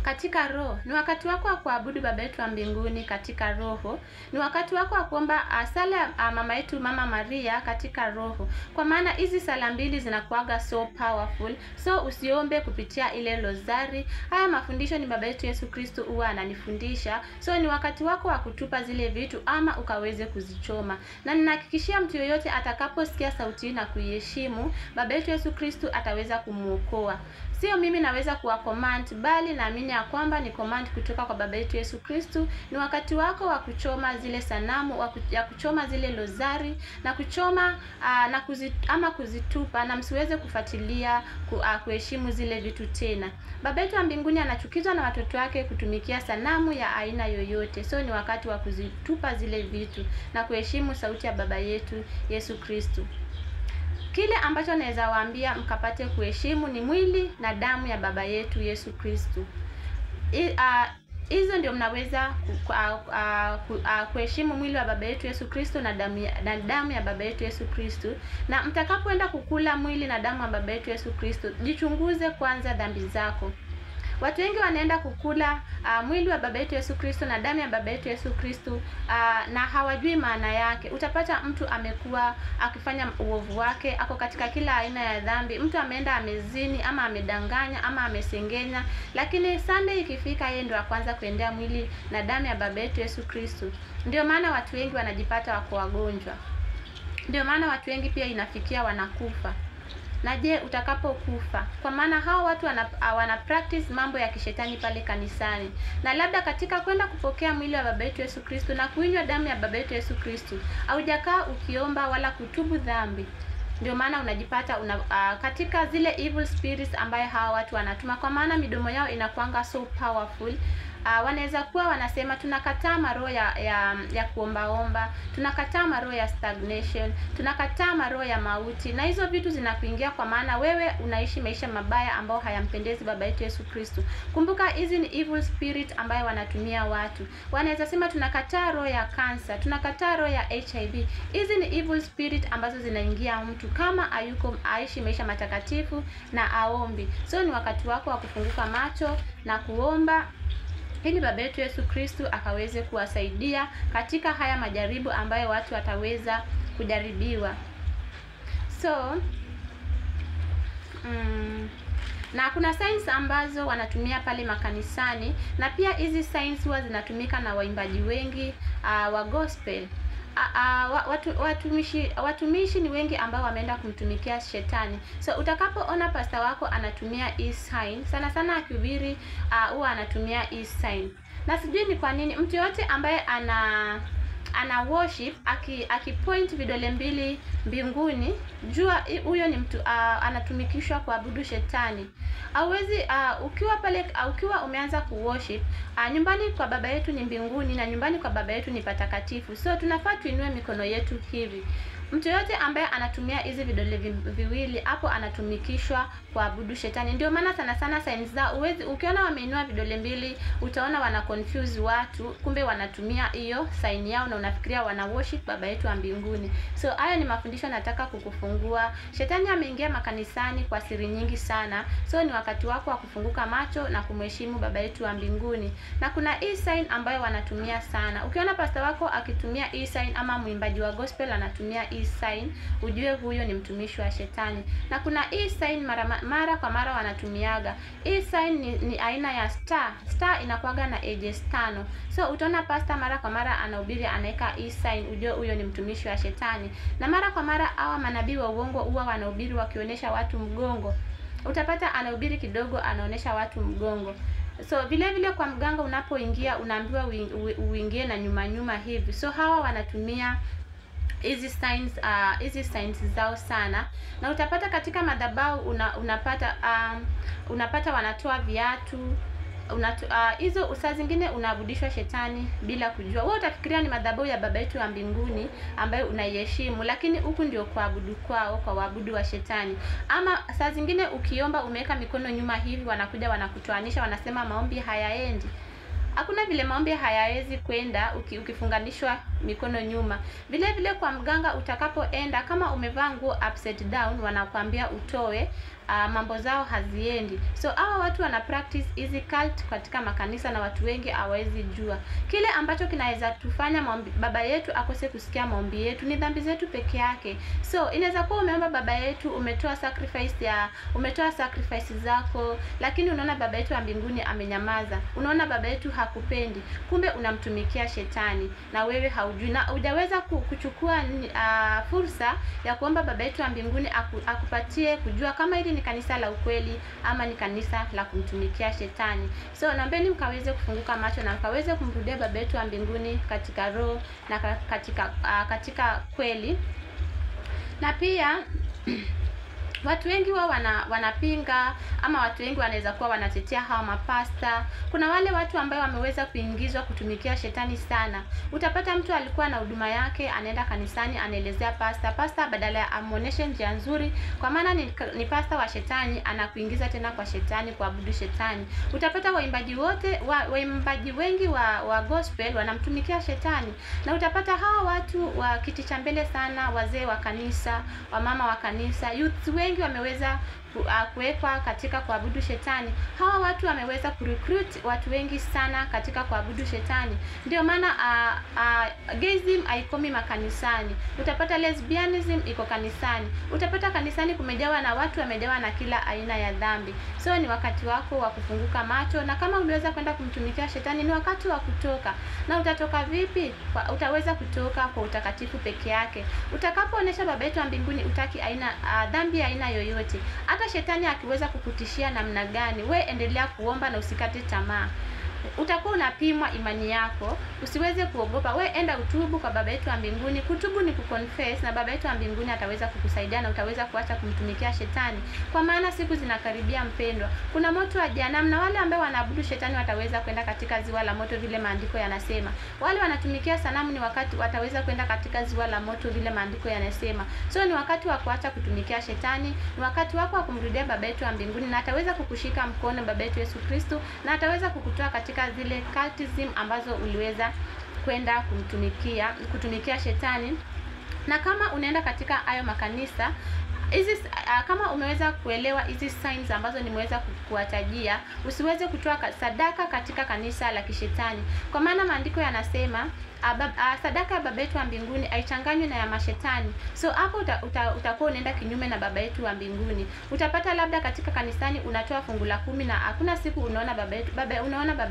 katika roho. Ni wakati wako wa kuabudu Baba yetu wa mbinguni katika roho. Ni wakati wako wa kuomba sala mama yetu Mama Maria katika roho. Kwa maana hizi sala mbili zinakuaga so powerful. So usiombe kupitia ile lozari. Haya mafundisho ni Baba yetu Yesu Kristo huwa ananifundisha. So ni wakati wako wa kutupa zile vitu ama ukaweze kuzichoma. Na ninahakikishia mtu yoyote atakaposikia sauti na kuiheshimu, Baba yetu Yesu Kristo ataweza kumuokoa. Sio mimi naweza kuwa command, bali naamini ya kwamba ni command kutoka kwa Baba yetu Yesu Kristo. Ni wakati wako wa kuchoma zile sanamu, ya kuchoma zile lozari na kuchoma na ama kuzitupa, na msiweze kufuatilia kuheshimu zile vitu tena. Baba yetu wa mbinguni anachukizwa na watoto wake kutumikia sanamu ya aina yoyote. So ni wakati wa kuzitupa zile vitu na kuheshimu sauti ya Baba yetu Yesu Kristo. Kile ambacho naweza waambia mkapate kuheshimu ni mwili na damu ya Baba yetu Yesu Kristo. Hizo ndio mnaweza kuheshimu mwili wa Baba yetu Yesu Kristo na damu ya Baba yetu Yesu Kristo. Na mtakapoenda kukula mwili na damu ya Baba yetu Yesu Kristo, jichunguze kwanza dhambi zako. Watu wengi wanaenda kukula mwili wa baba yetu Yesu Kristo na damu ya baba yetu Yesu Kristo na hawajui maana yake. Utapata mtu amekuwa akifanya uovu wake, ako katika kila aina ya dhambi. Mtu ameenda amezini ama amedanganya ama amesengenya, lakini Sunday ikifika yeye ndio wa kwanza kuendea mwili na damu ya baba yetu Yesu Kristo. Ndio maana watu wengi wanajipata wako wagonjwa. Ndio maana watu wengi pia inafikia wanakufa. Na je, utakapokufa? Kwa maana hao watu wana practice mambo ya kishetani pale kanisani. Na labda katika kwenda kupokea mwili wa baba yetu Yesu Kristo na kuinywa damu ya baba yetu Yesu Kristo, haujakaa ukiomba wala kutubu dhambi. Ndio maana unajipata katika zile evil spirits ambaye hawa watu wanatuma, kwa maana midomo yao inakuanga so powerful. Wanaweza kuwa wanasema tunakataa maroho ya kuombaomba, tunakataa maroho ya stagnation, tunakataa maroho ya mauti, na hizo vitu zinakuingia kwa maana wewe unaishi maisha mabaya ambao hayampendezi baba yetu Yesu Kristo. Kumbuka hizi ni evil spirit ambayo wanatumia watu. Wanaweza sema tunakataa roho ya cancer, tunakataa roho ya HIV. Hizi ni evil spirit ambazo zinaingia mtu kama hayuko aishi maisha matakatifu na aombi. So ni wakati wako wa kufunguka macho na kuomba ili baba yetu Yesu Kristo akaweze kuwasaidia katika haya majaribu ambayo watu wataweza kujaribiwa. So na kuna signs ambazo wanatumia pale makanisani, na pia hizi signs huwa zinatumika na waimbaji wengi wa gospel. Watumishi ni wengi ambao wameenda kumtumikia shetani. So utakapoona pastor wako anatumia hii sign, sana sana akihubiri huwa anatumia hii sign. Na sijui ni kwa nini mtu yote ambaye ana worship akipoint vidole mbili mbinguni, jua huyo ni mtu anatumikishwa kuabudu shetani. Hauwezi ukiwa pale, ukiwa umeanza kuworship, nyumbani kwa baba yetu ni mbinguni na nyumbani kwa baba yetu ni patakatifu. So tunafaa tuinue mikono yetu hivi. Mtu yote ambaye anatumia hizi vidole viwili hapo anatumikishwa kuabudu shetani. Ndio maana sana sana signs zao uwezi, ukiona wameinua vidole mbili utaona wana confuse watu, kumbe wanatumia hiyo sign yao na unafikiria wana worship baba yetu wa mbinguni. So haya ni mafundisho nataka kukufungua. Shetani ameingia makanisani kwa siri nyingi sana. So ni wakati wako wa kufunguka macho na kumheshimu baba yetu wa mbinguni. Na kuna hii sign ambayo wanatumia sana. Ukiona pastor wako akitumia hii sign ama mwimbaji wa gospel anatumia hii sign, ujue huyo ni mtumishi wa shetani. Na kuna hii sign mara kwa mara wanatumiaga. Hii sign ni aina ya star. Star inakuaga na edges 5. So utaona pastor mara kwa mara anahubiri anaweka hii sign, ujue huyo ni mtumishi wa shetani. Na mara kwa mara hawa manabii wa uongo huwa wanahubiri wakionyesha watu mgongo. Utapata anahubiri kidogo anaonyesha watu mgongo. So vile vile kwa mganga unapoingia unaambiwa uingie na nyuma nyuma hivi. So hawa wanatumia hizi signs, hizi signs zao sana. Na utapata katika madhabahu unapata wanatoa viatu, hizo saa zingine unaabudishwa shetani bila kujua. Wewe utafikiria ni madhabahu ya baba yetu wa mbinguni ambayo unaiheshimu, lakini huku ndio kuabudu kwao, kwa waabudu wa shetani. Ama saa zingine ukiomba umeweka mikono nyuma hivi, wanakuja wanakutoanisha, wanasema maombi hayaendi. Hakuna vile maombi hayawezi kwenda ukifunganishwa mikono nyuma. Vile vile kwa mganga utakapoenda, kama umevaa nguo upside down, wanakuambia utoe, mambo zao haziendi. So hawa watu wana practice hizi cult katika makanisa na watu wengi hawawezi jua. Kile ambacho kinaweza tufanya baba yetu akose kusikia maombi yetu ni dhambi zetu peke yake. So inaweza kuwa umeomba baba yetu, umetoa sacrifice zako, lakini unaona baba yetu wa mbinguni amenyamaza. Unaona baba yetu hakupendi. Kumbe unamtumikia shetani na wewe haujui, na hujaweza kuchukua fursa ya kuomba baba yetu wa mbinguni akupatie kujua kama hili ni kanisa la ukweli ama ni kanisa la kumtumikia shetani. So naombeni mkaweze kufunguka macho na mkaweze kumrudia baba yetu wa mbinguni katika roho na katika kweli. Na pia watu wengi wao wanapinga, ama watu wengi wanaweza kuwa wanatetea hawa mapasta. Kuna wale watu ambao wameweza kuingizwa kutumikia shetani sana. Utapata mtu alikuwa na huduma yake, anaenda kanisani, anaelezea pasta. Pasta badala ya amuoneshe njia nzuri, kwa maana ni pasta wa shetani, anakuingiza tena kwa shetani, kuabudu shetani. Utapata waimbaji wote, waimbaji wengi wa gospel wanamtumikia shetani. Na utapata hawa watu wa kiti cha mbele sana, wazee wa kanisa, wamama wa kanisa, youth wengi wengi wameweza kuwekwa katika kuabudu shetani. Hawa watu wameweza kurecruit watu wengi sana katika kuabudu shetani. Ndio maana gayism haikomi makanisani. Utapata lesbianism iko kanisani. Utapata kanisani kumejawa na watu wamejawa na kila aina ya dhambi. So ni wakati wako wa kufunguka macho, na kama uliweza kwenda kumtumikia shetani ni wakati wa kutoka. Na utatoka vipi? Utaweza kutoka kwa utakatifu peke yake. Utakapoonesha Baba yetu wa mbinguni utaki aina dhambi aina yoyote. Hata shetani akiweza kukutishia namna gani, we endelea kuomba na usikate tamaa. Utakuwa unapimwa imani yako, usiweze kuogopa. We enda utubu kwa Baba yetu wa mbinguni. Kutubu ni kuconfess, na Baba yetu wa mbinguni ataweza kukusaidia na utaweza kuacha kumtumikia shetani. Kwa maana siku zinakaribia mpendwa. Kuna moto wa jehanamu, na wale ambao wanaabudu shetani wataweza kwenda katika ziwa la moto vile maandiko yanasema. Wale wanatumikia sanamu ni wakati wataweza kwenda katika ziwa la moto vile maandiko yanasema. So ni wakati wa kuacha kutumikia shetani, ni wakati wako wa kumrudia Baba yetu wa mbinguni, na ataweza kukushika mkono Baba yetu Yesu Kristo, na ataweza kukutoa katika zile cultism ambazo uliweza kwenda kutumikia shetani. Na kama unaenda katika hayo makanisa hizi, kama umeweza kuelewa hizi signs ambazo nimeweza kuwatajia, usiweze kutoa sadaka katika kanisa la kishetani. Kwa maana maandiko yanasema sadaka ya Baba yetu wa mbinguni haichanganywi na ya mashetani. So hapo utakuwa unaenda kinyume na Baba yetu wa mbinguni. Utapata labda katika kanisani unatoa fungu la 10 na hakuna siku unaona Baba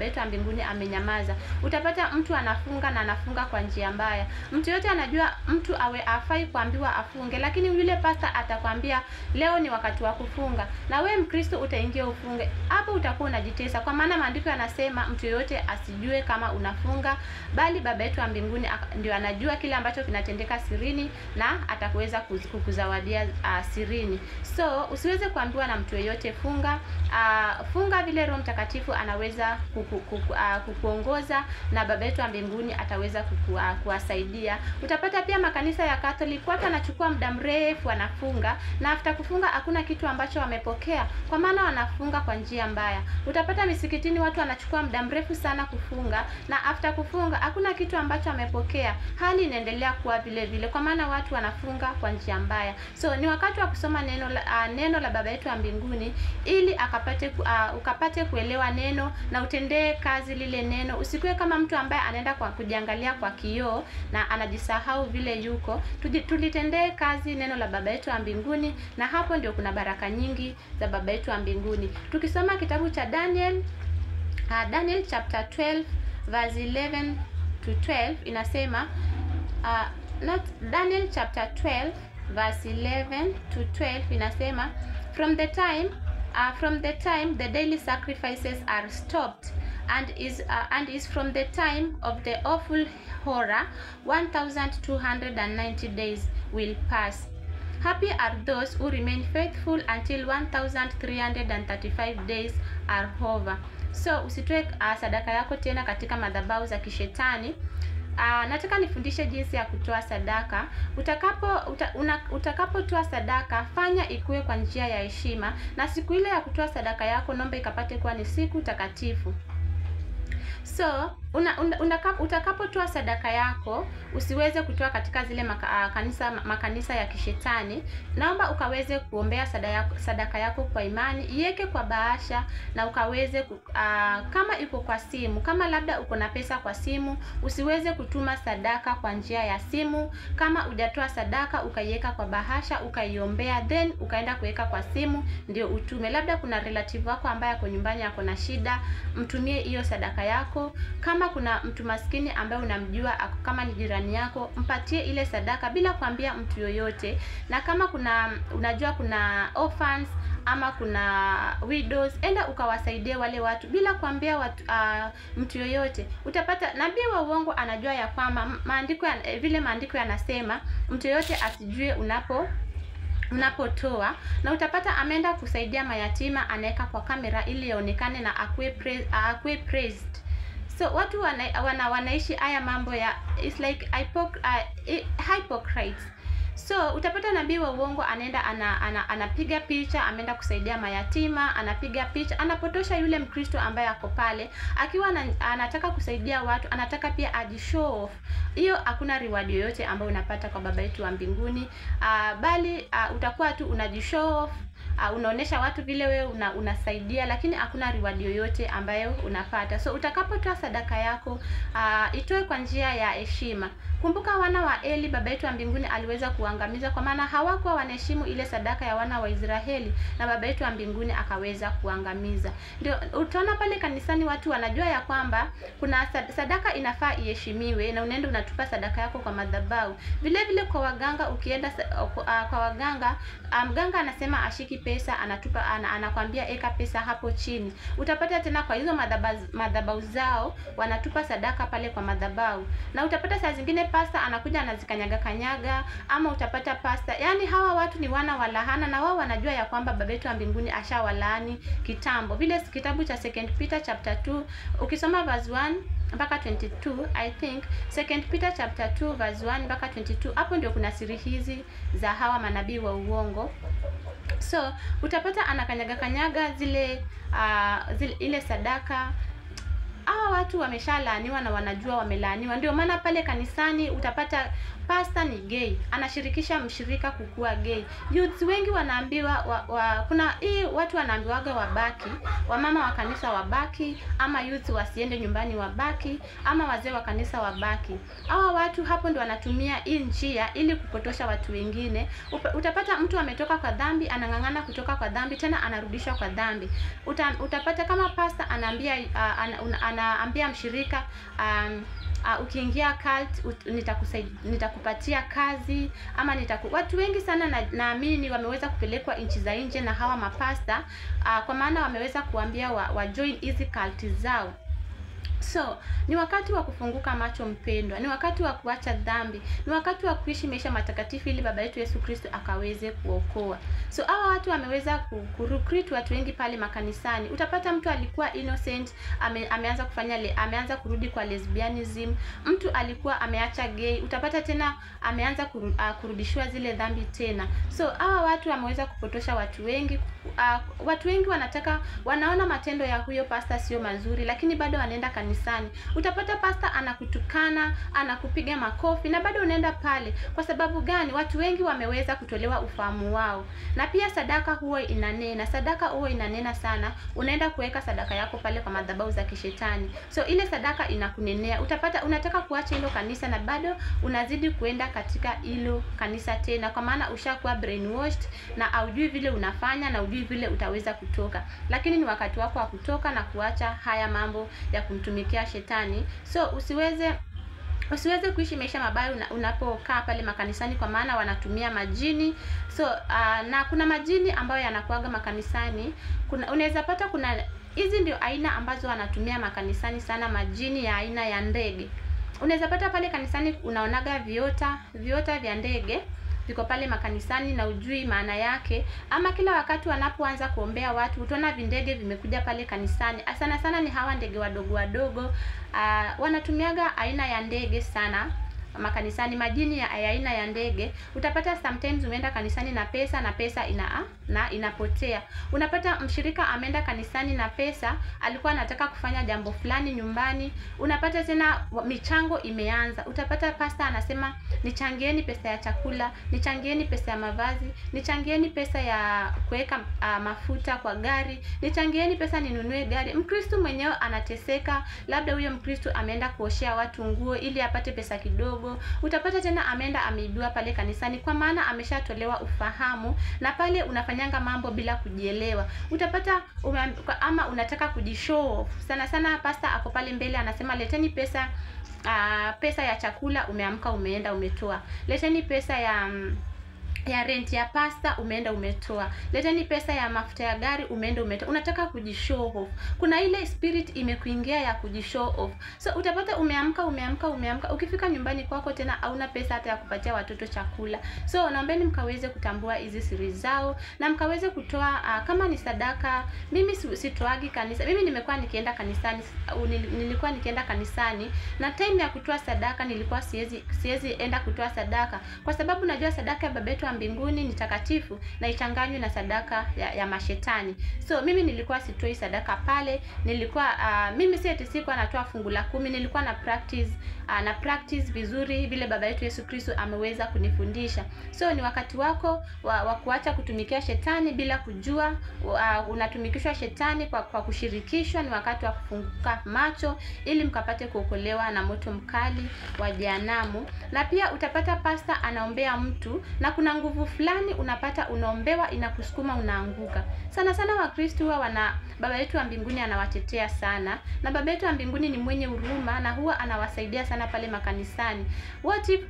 yetu wa mbinguni amenyamaza. Utapata mtu anafunga na anafunga kwa njia mbaya. Mtu yote anajua mtu awe afai kuambiwa afunge, lakini yule pastor atakwambia leo ni wakati wa kufunga, na we Mkristo utaingia ufunge. Hapo utakuwa unajitesa, kwa maana maandiko yanasema mtu yote asijue kama unafunga, bali Baba yetu wa mbinguni ndio anajua kile ambacho kinatendeka sirini, na atakuweza kukuzawadia sirini. So usiweze kuambiwa na mtu yeyote funga. Funga vile Roho Mtakatifu anaweza kukuongoza, na Baba yetu wa mbinguni ataweza kuwasaidia. Utapata pia makanisa ya Catholic watu wanachukua muda mrefu wanafunga, na after kufunga hakuna kitu ambacho wamepokea, kwa maana wanafunga kwa njia mbaya. Utapata misikitini watu wanachukua muda mrefu sana kufunga, na after kufunga hakuna kitu ambacho amepokea. Hali inaendelea kuwa vile vile, kwa maana watu wanafunga kwa njia mbaya. So ni wakati wa kusoma neno la Baba yetu wa mbinguni, ili ukapate kuelewa neno na utendee kazi lile neno. Usikuwe kama mtu ambaye anaenda kwa kujiangalia kwa kioo na anajisahau vile yuko. Tulitendee kazi neno la Baba yetu wa mbinguni, na hapo ndio kuna baraka nyingi za Baba yetu wa mbinguni. Tukisoma kitabu cha Daniel, Daniel chapter 12 verse 11 to 12 inasema, not Daniel chapter 12 verse 11 to 12 inasema, from the time the daily sacrifices are stopped, and is from the time of the awful horror 1290 days will pass. Happy are those who remain faithful until 1335 days are over. So usitoe sadaka yako tena katika madhabahu za kishetani. Nataka nifundishe jinsi ya kutoa sadaka. Utakapotoa sadaka, fanya ikuwe kwa njia ya heshima, na siku ile ya kutoa sadaka yako naomba ikapate kuwa ni siku takatifu. So utakapotoa sadaka yako usiweze kutoa katika zile makanisa ya kishetani. Naomba ukaweze kuombea sadaka yako kwa imani, iweke kwa bahasha, na ukaweze kama iko kwa simu, kama labda uko na pesa kwa simu, usiweze kutuma sadaka kwa njia ya simu. Kama hujatoa sadaka ukaiweka kwa bahasha, ukaiombea, then ukaenda kuweka kwa simu ndio utume. Labda kuna relative wako ambaye ako nyumbani ako na shida, mtumie hiyo sadaka yako. Kama kuna mtu maskini ambaye unamjua, kama ni jirani yako, mpatie ile sadaka bila kuambia mtu yoyote. Na kama kuna unajua kuna orphans ama kuna widows, enda ukawasaidie wale watu bila kuambia watu, mtu yoyote. Utapata nabii wa uongo anajua ya kwamba maandiko vile maandiko yanasema mtu yoyote asijue unapotoa, na utapata ameenda kusaidia mayatima, anaweka kwa kamera ili yaonekane na akuwe praised. So watu wanaishi haya mambo ya, it's like hypocrites. So utapata nabii wa uongo anaenda anapiga picha, ameenda kusaidia mayatima, anapiga picha, anapotosha yule Mkristo ambaye ako pale akiwa anataka kusaidia watu, anataka pia ajishow off. Hiyo hakuna reward yoyote ambayo unapata kwa Baba yetu wa mbinguni, bali utakuwa tu unajishow off. Unaonesha watu vile wewe unasaidia, lakini hakuna reward yoyote ambayo unapata. So utakapotoa sadaka yako, itoe kwa njia ya heshima. Kumbuka wana wa Eli, Baba yetu wa mbinguni aliweza kuangamiza, kwa maana hawakuwa wanaheshimu ile sadaka ya wana wa Israeli, na Baba yetu wa mbinguni akaweza kuangamiza. Ndio utaona pale kanisani watu wanajua ya kwamba kuna sadaka inafaa iheshimiwe, na unaenda unatupa sadaka yako kwa madhabahu. Vile vile kwa waganga, ukienda kwa waganga, mganga anasema ashiki pesa, anatupa, anakwambia eka pesa hapo chini. Utapata tena kwa hizo madhabahu zao wanatupa sadaka pale kwa madhabahu. Na utapata saa zingine pasta anakuja anazikanyaga kanyaga, ama utapata pasta, yani hawa watu ni wana wa laana, na wao wanajua ya kwamba Baba yetu wa mbinguni ashawalaani kitambo. Vile kitabu cha 2 Peter chapter 2 ukisoma verse 1 mpaka 22, I think 2 Peter chapter 2 verse 1 mpaka 22, hapo ndio kuna siri hizi za hawa manabii wa uongo. So utapata anakanyaga kanyaga zile ile sadaka. Hawa watu wameshalaaniwa na wanajua wamelaaniwa. Ndio maana pale kanisani utapata pastor ni gay, anashirikisha mshirika kukua gay. Youths wengi wanaambiwa kuna hii watu wanaambiwaga wabaki, wamama wa kanisa wabaki, ama youths wasiende nyumbani wabaki, ama wazee wa kanisa wabaki. Hawa watu hapo ndio wanatumia hii njia ili kupotosha watu wengine. Utapata mtu ametoka kwa dhambi, anang'ang'ana kutoka kwa dhambi, tena anarudishwa kwa dhambi. Utapata kama pastor anaambia anaambia mshirika ukiingia cult nitakupatia kazi, ama watu wengi sana naamini wameweza kupelekwa nchi za nje na hawa mapasta, kwa maana wameweza kuambia wa join hizi cult zao. So ni wakati wa kufunguka macho mpendwa, ni wakati wa kuacha dhambi, ni wakati wa kuishi maisha matakatifu ili Baba yetu Yesu Kristo akaweze kuokoa. So hawa watu wameweza kurecruit watu wengi pale makanisani. Utapata mtu alikuwa innocent, ameanza kufanya ameanza kurudi kwa lesbianism, mtu alikuwa ameacha gay, utapata tena ameanza kurudishwa zile dhambi tena. So hawa watu wameweza kupotosha watu wengi. Watu wengi wanaona matendo ya huyo pastor sio mazuri, lakini bado wanaenda kanisani. Utapata pastor anakutukana, anakupiga makofi, na bado unaenda pale. Kwa sababu gani? Watu wengi wameweza kutolewa ufahamu wao. Na pia sadaka huwa inanena, sadaka huwa inanena sana. Unaenda kuweka sadaka yako pale kwa madhabahu za kishetani. So ile sadaka inakunenea. Utapata unataka kuacha hilo kanisa na bado unazidi kuenda katika hilo kanisa tena, kwa maana ushakuwa brainwashed na haujui vile unafanya na hujui vile utaweza kutoka. Lakini ni wakati wako wa kutoka na kuacha haya mambo ya kumtumikia shetani. So usiweze kuishi maisha mabaya unapokaa pale makanisani, kwa maana wanatumia majini. So na kuna majini ambayo yanakuaga makanisani. Unaweza pata kuna hizi ndio aina ambazo wanatumia makanisani sana, majini ya aina ya ndege. Unaweza pata pale kanisani unaonaga viota vya ndege viko pale makanisani na ujui maana yake. Ama kila wakati wanapoanza kuombea watu utaona vindege vimekuja pale kanisani. Sana sana ni hawa ndege wadogo wadogo. Wanatumiaga aina ya ndege sana makanisani, majini ya aina ya ndege. Utapata sometimes umeenda kanisani na pesa, na pesa inapotea. Unapata mshirika ameenda kanisani na pesa, alikuwa anataka kufanya jambo fulani nyumbani. Unapata tena michango imeanza. Utapata pastor anasema nichangieni pesa ya chakula, nichangieni pesa ya mavazi, nichangieni pesa ya kuweka mafuta kwa gari, nichangieni pesa ninunue gari. Mkristo mwenyewe anateseka, labda huyo Mkristo ameenda kuoshea watu nguo ili apate pesa kidogo. Utapata tena ameenda ameibiwa pale kanisani, kwa maana ameshatolewa ufahamu, na pale unafanyanga mambo bila kujielewa. Utapata ama unataka kujishow off. Sana sana pastor ako pale mbele anasema leteni pesa, pesa ya chakula, umeamka umeenda umetoa. Leteni pesa ya ya rent ya pasta, umeenda umetoa. Leteni pesa ya mafuta ya gari, umeenda umetoa. Unataka kujishow off. Kuna ile spirit imekuingia ya kujishow off. So utapata umeamka umeamka umeamka, ukifika nyumbani kwako tena hauna pesa hata ya kupatia watoto chakula. So naombeni mkaweze kutambua hizi siri zao na mkaweze kutoa kama ni sadaka. Mimi sitoagi kanisa. Mimi nimekuwa nikienda kanisani, nilikuwa nikienda kanisani na time ya kutoa sadaka nilikuwa siwezi enda kutoa sadaka, kwa sababu najua sadaka ya baba yetu wa mbinguni ni takatifu na ichanganywe na sadaka ya mashetani. So mimi nilikuwa sitoi sadaka pale. Nilikuwa mimi si eti sikuwa natoa fungu la 10, nilikuwa na practice na practice vizuri vile baba yetu Yesu Kristo ameweza kunifundisha. So ni wakati wako wa kuacha kutumikia shetani bila kujua. Unatumikishwa shetani kwa kushirikishwa. Ni wakati wa kufunguka macho ili mkapate kuokolewa na moto mkali wa jehanamu. Na pia utapata pasta anaombea mtu na kuna nguvu fulani unapata unaombewa inakusukuma unaanguka. Sana sana Wakristo huwa wana baba yetu wa mbinguni anawatetea sana, na baba yetu wa mbinguni ni mwenye huruma na huwa anawasaidia sana pale makanisani. What if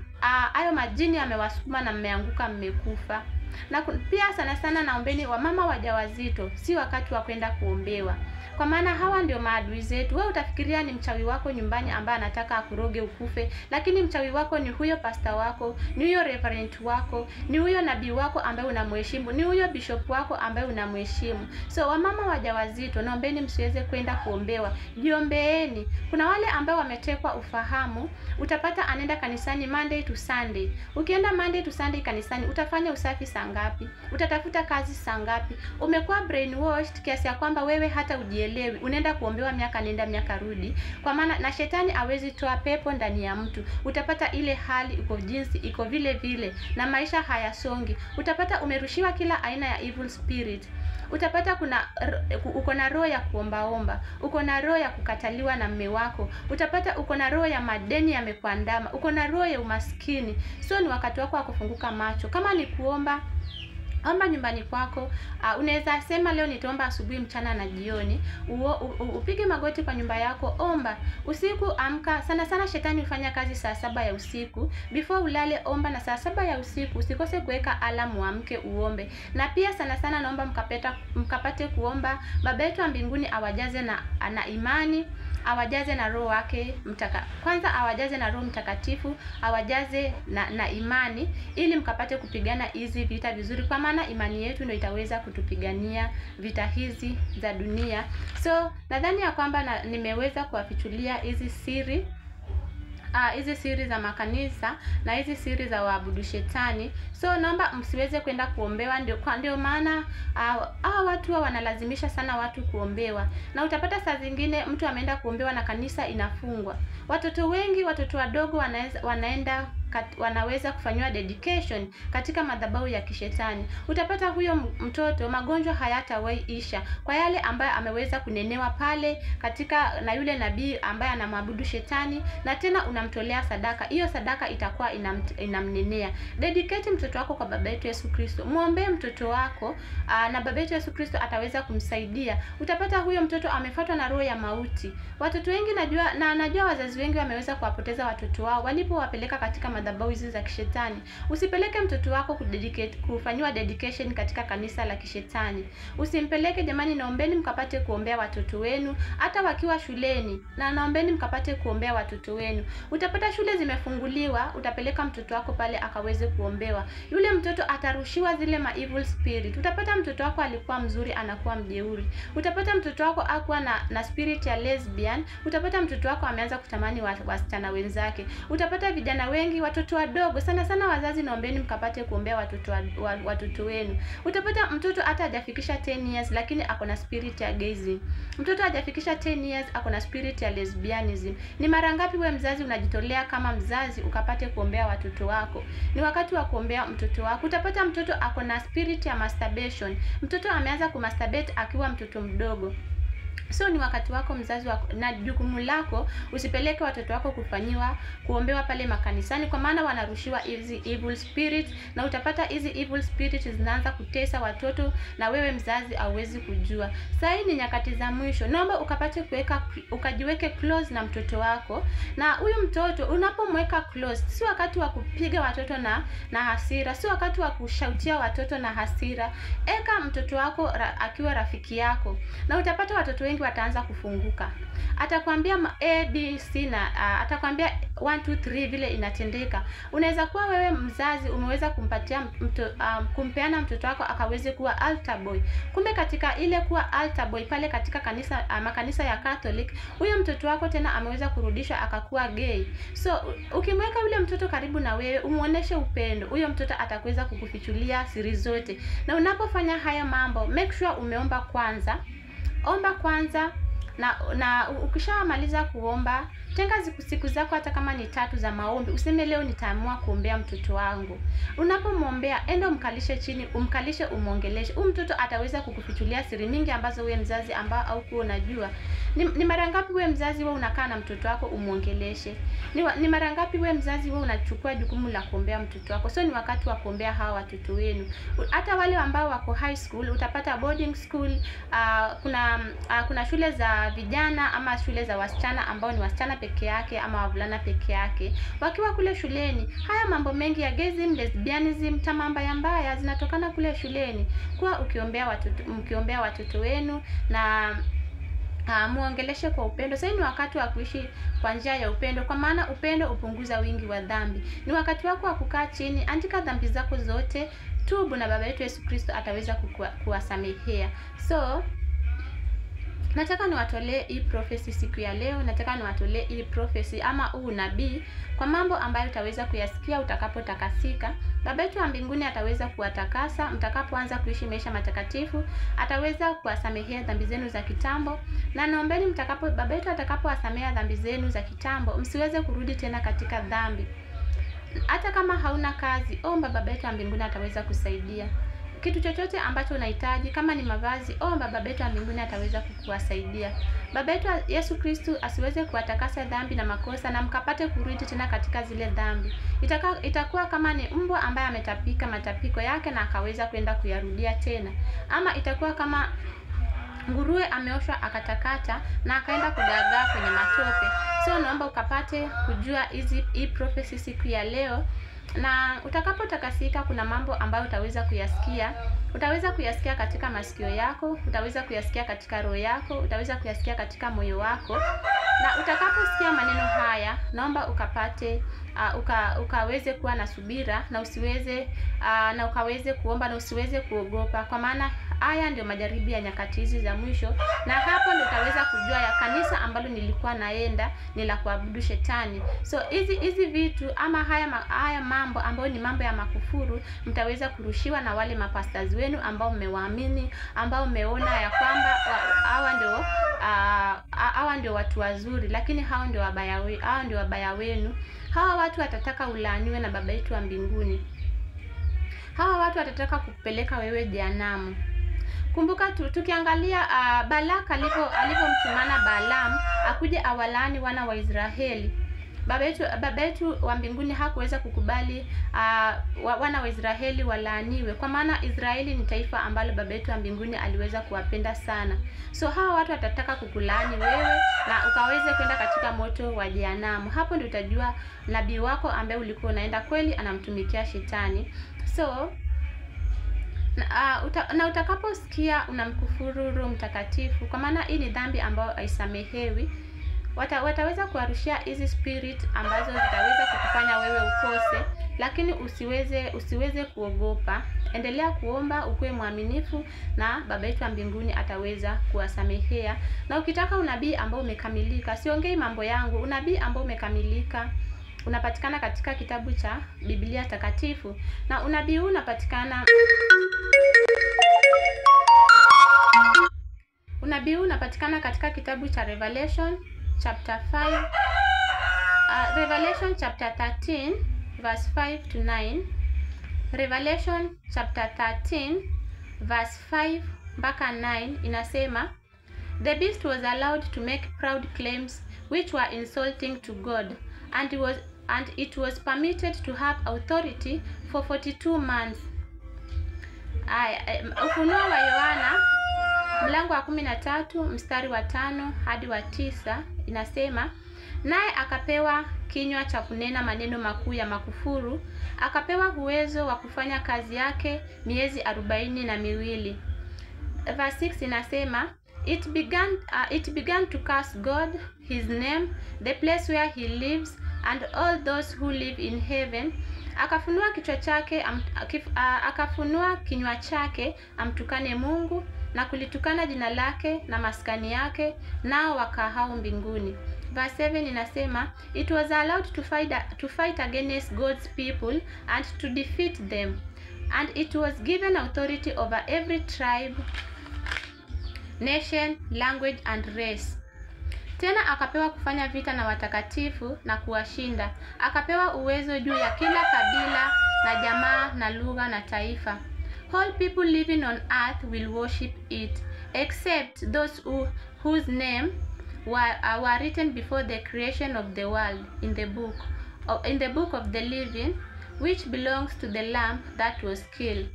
hayo majini amewasukuma na mmeanguka mmekufa? Na pia sana sana naombeni wamama wajawazito, si wakati wa kwenda kuombewa, kwa maana hawa ndio maadui zetu. Wewe utafikiria ni mchawi wako nyumbani ambaye anataka akuroge ukufe, lakini mchawi wako ni huyo pastor wako, ni huyo reverend wako, ni huyo nabii wako ambaye unamheshimu, ni huyo bishop wako ambaye unamheshimu. So wamama wajawazito, naombeni msiweze kwenda kuombewa, jiombeeni. Kuna wale ambao wametekwa ufahamu, utapata anaenda kanisani Monday to Sunday. Ukienda Monday to Sunday kanisani, utafanya usafi saa ngapi? Utatafuta kazi saa ngapi? Umekuwa brainwashed kiasi ya kwamba wewe hata ujielewi. Unaenda kuombewa miaka nenda miaka rudi, kwa maana na shetani hawezi toa pepo ndani ya mtu. Utapata ile hali iko jinsi iko vile vile na maisha hayasongi. Utapata umerushiwa kila aina ya evil spirit. Utapata kuna uko na roho ya kuombaomba, uko na roho ya kukataliwa na mume wako, utapata uko na roho ya madeni yamekuandama, uko na roho ya umaskini. So ni wakati wako wa kufunguka macho. Kama ni kuomba, omba nyumbani kwako. Unaweza sema leo nitaomba asubuhi, mchana na jioni. Upige magoti kwa nyumba yako, omba. Usiku amka, sana sana shetani hufanya kazi saa 7 ya usiku. Before ulale omba, na saa 7 ya usiku usikose kuweka alarm uamke uombe. Na pia sana sana naomba mkapate kuomba baba yetu wa mbinguni awajaze na imani, awajaze na roho wake kwanza awajaze na Roho Mtakatifu, awajaze na imani ili mkapate kupigana hizi vita vizuri, kwa maana imani yetu ndio itaweza kutupigania vita hizi za dunia. So nadhani ya kwamba nimeweza kuwafichulia hizi siri, hizi siri za makanisa na hizi siri za waabudu shetani. So naomba msiweze kwenda kuombewa. Ndio maana watu wanalazimisha sana watu kuombewa. Na utapata saa zingine mtu ameenda kuombewa na kanisa inafungwa. Watoto wengi, watoto wadogo wanaweza kufanywa dedication katika madhabahu ya kishetani. Utapata huyo mtoto magonjwa hayatawahi isha kwa yale ambaye ameweza kunenewa pale katika na yule nabii ambaye anamwabudu shetani, na tena unamtolea sadaka. Hiyo sadaka itakuwa inamnenea. Dedicate mtoto wako kwa baba yetu Yesu Kristo. Muombe mtoto wako na baba yetu Yesu Kristo ataweza kumsaidia. Utapata huyo mtoto amefuatwa na roho ya mauti. Watoto wengi najua, na najua wazazi wengi wameweza kuwapoteza watoto wao walipowapeleka katika madhabahu hizi za kishetani. Usipeleke mtoto wako kufanywa dedication katika kanisa la kishetani. Usimpeleke jamani. Naombeni mkapate kuombea watoto wenu hata wakiwa shuleni, na naombeni mkapate kuombea watoto wenu. Utapata shule zimefunguliwa, utapeleka mtoto wako pale akaweze kuombewa. Yule mtoto atarushiwa zile ma evil spirit. Utapata mtoto wako alikuwa mzuri anakuwa mjeuri. Utapata mtoto wako akuwa na spirit ya lesbian. Utapata mtoto wako ameanza kutamani wasichana wenzake. Utapata vijana wengi, watoto wadogo sana sana. Wazazi naombeni mkapate kuombea watoto wenu. Utapata mtoto hata hajafikisha 10 years lakini ako na spirit ya gayism. Mtoto hajafikisha 10 years ako na spirit ya lesbianism. Ni mara ngapi wewe mzazi unajitolea kama mzazi ukapate kuombea watoto wako? Ni wakati wa kuombea mtoto wako. Utapata mtoto ako na spirit ya masturbation. Mtoto ameanza kumasturbate akiwa mtoto mdogo. So ni wakati wako mzazi wako, na jukumu lako usipeleke watoto wako kufanyiwa kuombewa pale makanisani, kwa maana wanarushiwa hizi evil spirit, na utapata hizi evil spirit zinaanza kutesa watoto na wewe mzazi hauwezi kujua. Sasa ni nyakati za mwisho, naomba ukapate kuweka, ukajiweke close na mtoto wako. Na huyu mtoto unapomweka close, si wakati wa kupiga watoto na hasira, si wakati wa kushautia watoto na hasira. Eka mtoto wako akiwa rafiki yako, na utapata watoto wengi wataanza kufunguka. Atakwambia A B C na atakwambia 1 2 3 vile inatendeka. Unaweza kuwa wewe mzazi umeweza kumpatia kumpeana mtoto wako akaweze kuwa altar boy. Kumbe katika ile kuwa altar boy pale katika kanisa, makanisa ya Catholic, huyo mtoto wako tena ameweza kurudishwa akakuwa gay. So ukimweka yule mtoto karibu na wewe, umuoneshe upendo, huyo mtoto atakuweza kukufichulia siri zote. Na unapofanya haya mambo, make sure umeomba kwanza. Omba kwanza, na ukishamaliza kuomba, tenga siku zako hata kama ni 3 za maombi. Useme leo nitaamua kuombea mtoto wangu. Unapomwombea, enda umkalishe chini, umkalishe, umuongeleshe. Huyu mtoto ataweza kukufichulia siri mingi ambazo wewe mzazi ambao haukuwa unajua. Ni mara ngapi wewe mzazi wewe unakaa na mtoto wako umuongeleshe? Ni mara ngapi wewe mzazi wewe unachukua jukumu la kuombea mtoto wako? So ni wakati wa kuombea hawa watoto wenu. Hata wale ambao wako high school, utapata boarding school, kuna shule za vijana ama shule za wasichana ambao ni wasichana peke yake ama wavulana peke yake. Wakiwa kule shuleni, haya mambo mengi ya gayism, lesbianism, tamaa mbaya mbaya zinatokana kule shuleni. Kwa ukiombea watoto, mkiombea watoto wenu na muongeleshe kwa upendo. Sasa ni wakati wa kuishi kwa njia ya upendo, kwa maana upendo upunguza wingi wa dhambi. Ni wakati wako wa kukaa chini, andika dhambi zako zote, tubu, na Baba yetu Yesu Kristo ataweza kuwasamehea. So nataka niwatolee hii prophecy siku ya leo. Nataka niwatolee hii prophecy ama huu nabii kwa mambo ambayo utaweza kuyasikia utakapotakasika. Baba yetu wa mbinguni ataweza kuwatakasa mtakapoanza kuishi maisha matakatifu. Ataweza kuwasamehea dhambi zenu za kitambo. Na naombeni mtakapo, Baba yetu atakapowasamehea dhambi zenu za kitambo, msiweze kurudi tena katika dhambi. Hata kama hauna kazi, omba Baba yetu wa mbinguni ataweza kusaidia. Kitu chochote ambacho unahitaji, kama ni mavazi, omba Baba yetu wa mbinguni ataweza kukuwasaidia. Baba yetu Yesu Kristo asiweze kuwatakasa dhambi na makosa, na mkapate kurudi tena katika zile dhambi. Itakuwa kama ni mbwa ambaye ametapika matapiko yake na akaweza kwenda kuyarudia tena. Ama itakuwa kama nguruwe ameoshwa akatakata na akaenda kudagaa kwenye matope. So naomba ukapate kujua hii prophecy siku ya leo. Na utakapotakasika, kuna mambo ambayo utaweza kuyasikia. Utaweza kuyasikia katika masikio yako, utaweza kuyasikia katika roho yako, utaweza kuyasikia katika moyo wako. Na utakaposikia maneno haya, naomba ukapate ukaweze kuwa na subira, na usiweze na ukaweze kuomba na usiweze kuogopa, kwa maana haya ndio majaribu ya nyakati hizi za mwisho. Na hapo ndio utaweza kujua ya kanisa ambalo nilikuwa naenda ni la kuabudu shetani. So hizi vitu ama haya mambo ambayo ni mambo ya makufuru, mtaweza kurushiwa na wale mapastors wenu ambao mmewaamini, ambao mmeona ya kwamba hawa ndio watu wazuri, lakini hao ndio wabaya, hao ndio wabaya wenu. Hawa watu watataka ulaaniwe na Baba yetu wa mbinguni. Hawa watu watataka kupeleka wewe jehanamu. Kumbuka tukiangalia Balak alipomtumana Balaam akuje awalani wana wa Israeli. Baba yetu wa mbinguni hakuweza kukubali wana wa Israeli walaaniwe, kwa maana Israeli ni taifa ambalo Baba yetu wa mbinguni aliweza kuwapenda sana. So hawa watu watataka kukulaani wewe na ukaweze kwenda katika moto wa jehanamu. Hapo ndio utajua nabii wako ambaye ulikuwa unaenda kweli anamtumikia shetani. So na utakaposikia unamkufuru Roho Mtakatifu, kwa maana hii ni dhambi ambayo haisamehewi, wataweza kuarushia hizi spirit ambazo zitaweza kukufanya wewe ukose, lakini usiweze kuogopa. Endelea kuomba, ukuwe mwaminifu, na Baba yetu wa mbinguni ataweza kuwasamehea. Na ukitaka unabii ambao umekamilika, siongei mambo yangu, unabii ambao umekamilika unapatikana katika kitabu cha Biblia Takatifu. Na unabii huu unapatikana Unabii huu unapatikana katika kitabu cha Revelation chapter 5, Revelation chapter 13 verse 5 to 9. Revelation chapter 13 verse 5 mpaka 9 inasema, The beast was allowed to make proud claims which were insulting to God, and it was permitted to have authority for 42 months. Aya, Ufunuo wa Yohana mlango wa 13 mstari wa 5 hadi wa 9 inasema, naye akapewa kinywa cha kunena maneno makuu ya makufuru, akapewa uwezo wa kufanya kazi yake miezi 42. Verse 6 inasema, it began to curse God, his name, the place where he lives, and all those who live in heaven. Akafunua kinywa chake amtukane Mungu na kulitukana jina lake na maskani yake, nao wakaao mbinguni. Verse 7 inasema, it was allowed to fight against God's people and to defeat them, and it was given authority over every tribe, nation, language and race. Tena akapewa kufanya vita na watakatifu na kuwashinda. Akapewa uwezo juu ya kila kabila na jamaa na lugha na taifa. All people living on earth will worship it, except those whose name were written before the creation of the world in the book of the living, which belongs to the Lamb that was killed.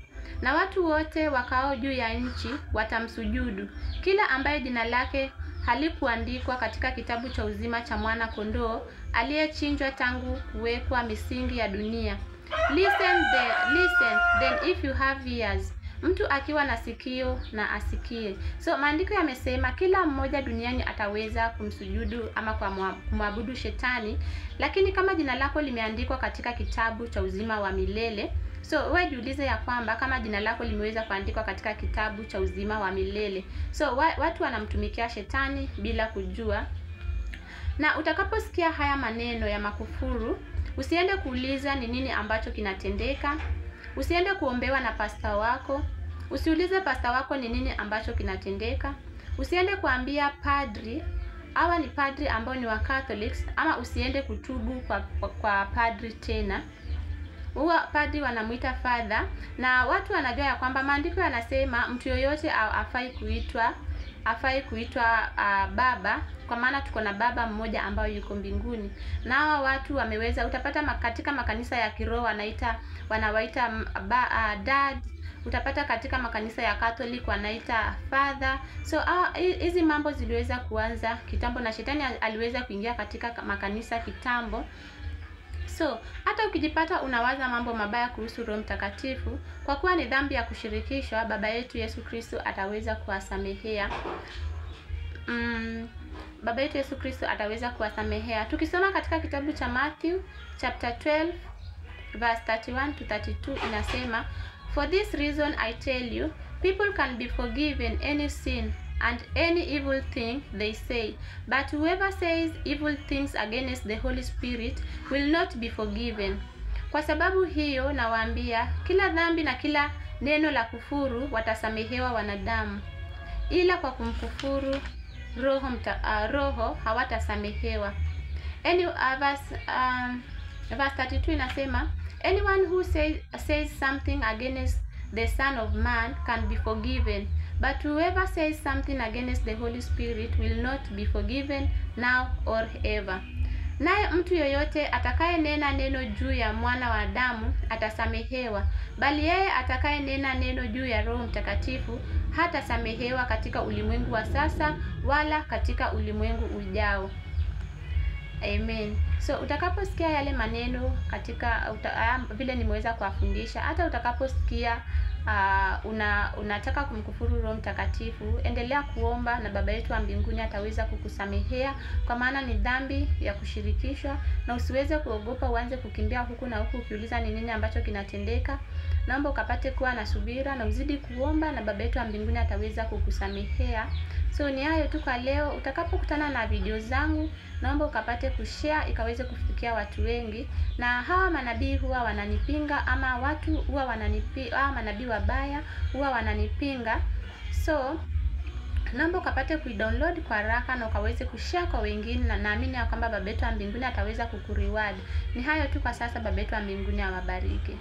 Na watu wote wakao juu ya nchi watamsujudu, kila ambaye jina lake halikuandikwa katika kitabu cha uzima cha mwana kondoo aliyechinjwa tangu kuwekwa misingi ya dunia. Listen then if you have ears. Mtu akiwa na sikio na asikie. So maandiko yamesema kila mmoja duniani ataweza kumsujudu ama kumwabudu shetani, lakini kama jina lako limeandikwa katika kitabu cha uzima wa milele. So wewe jiulize ya kwamba kama jina lako limeweza kuandikwa katika kitabu cha uzima wa milele. So watu wanamtumikia shetani bila kujua. Na utakaposikia haya maneno ya makufuru, usiende kuuliza ni nini ambacho kinatendeka. Usiende kuombewa na pasta wako. Usiulize pasta wako ni nini ambacho kinatendeka. Usiende kuambia padri, hawa ni padri ambao ni wa Catholics, ama usiende kutubu kwa padri tena. Huwa padri wanamuita father, na watu wanajua ya kwamba maandiko yanasema mtu yoyote afai kuitwa baba, kwa maana tuko na baba mmoja ambayo yuko mbinguni. Na hawa watu wameweza, utapata katika makanisa ya kiroho wanawaita dad. Utapata katika makanisa ya Catholic wanaita father. So hizi mambo ziliweza kuanza kitambo na shetani aliweza kuingia katika makanisa kitambo. So hata ukijipata unawaza mambo mabaya kuhusu Roho Mtakatifu, kwa kuwa ni dhambi ya kushirikishwa, Baba yetu Yesu Kristo ataweza kuwasamehea. Baba yetu Yesu Kristo ataweza kuwasamehea. Tukisoma katika kitabu cha Matthew chapter 12 verse 31 to 32 inasema, "For this reason I tell you, people can be forgiven any sin and any evil thing they say, but whoever says evil things against the Holy Spirit will not be forgiven. Kwa sababu hiyo nawaambia, kila dhambi na kila neno la kufuru watasamehewa wanadamu, ila kwa kumkufuru Roho hawatasamehewa." Verse 32 inasema, "Anyone who says something against the Son of Man can be forgiven, but whoever says something against the Holy Spirit will not be forgiven now or ever. Naye mtu yoyote atakayenena neno juu ya Mwana wa Adamu atasamehewa, bali yeye atakayenena neno juu ya Roho Mtakatifu hatasamehewa katika ulimwengu wa sasa wala katika ulimwengu ujao." Amen. So utakaposikia yale maneno katika vile nimeweza kuwafundisha, hata utakaposikia unataka kumkufuru Roho Mtakatifu, endelea kuomba na Baba yetu wa mbinguni ataweza kukusamehea, kwa maana ni dhambi ya kushirikishwa, na usiweze kuogopa uanze kukimbia huku na huku ukiuliza ni nini ambacho kinatendeka. Naomba ukapate kuwa na subira na uzidi kuomba na Baba yetu wa mbinguni ataweza kukusamehea. So ni hayo tu kwa leo. Utakapokutana na video zangu, naomba ukapate kushare ikaweze kufikia watu wengi. Na hawa manabii huwa wananipinga, ama watu huwa wananipinga, hawa manabii wabaya huwa wananipinga. So naomba ukapate kuidownload kwa haraka na ukaweze kushare kwa wengine, na naamini ya kwamba Baba yetu wa mbinguni ataweza kukureward. Ni hayo tu kwa sasa. Baba yetu wa mbinguni awabariki.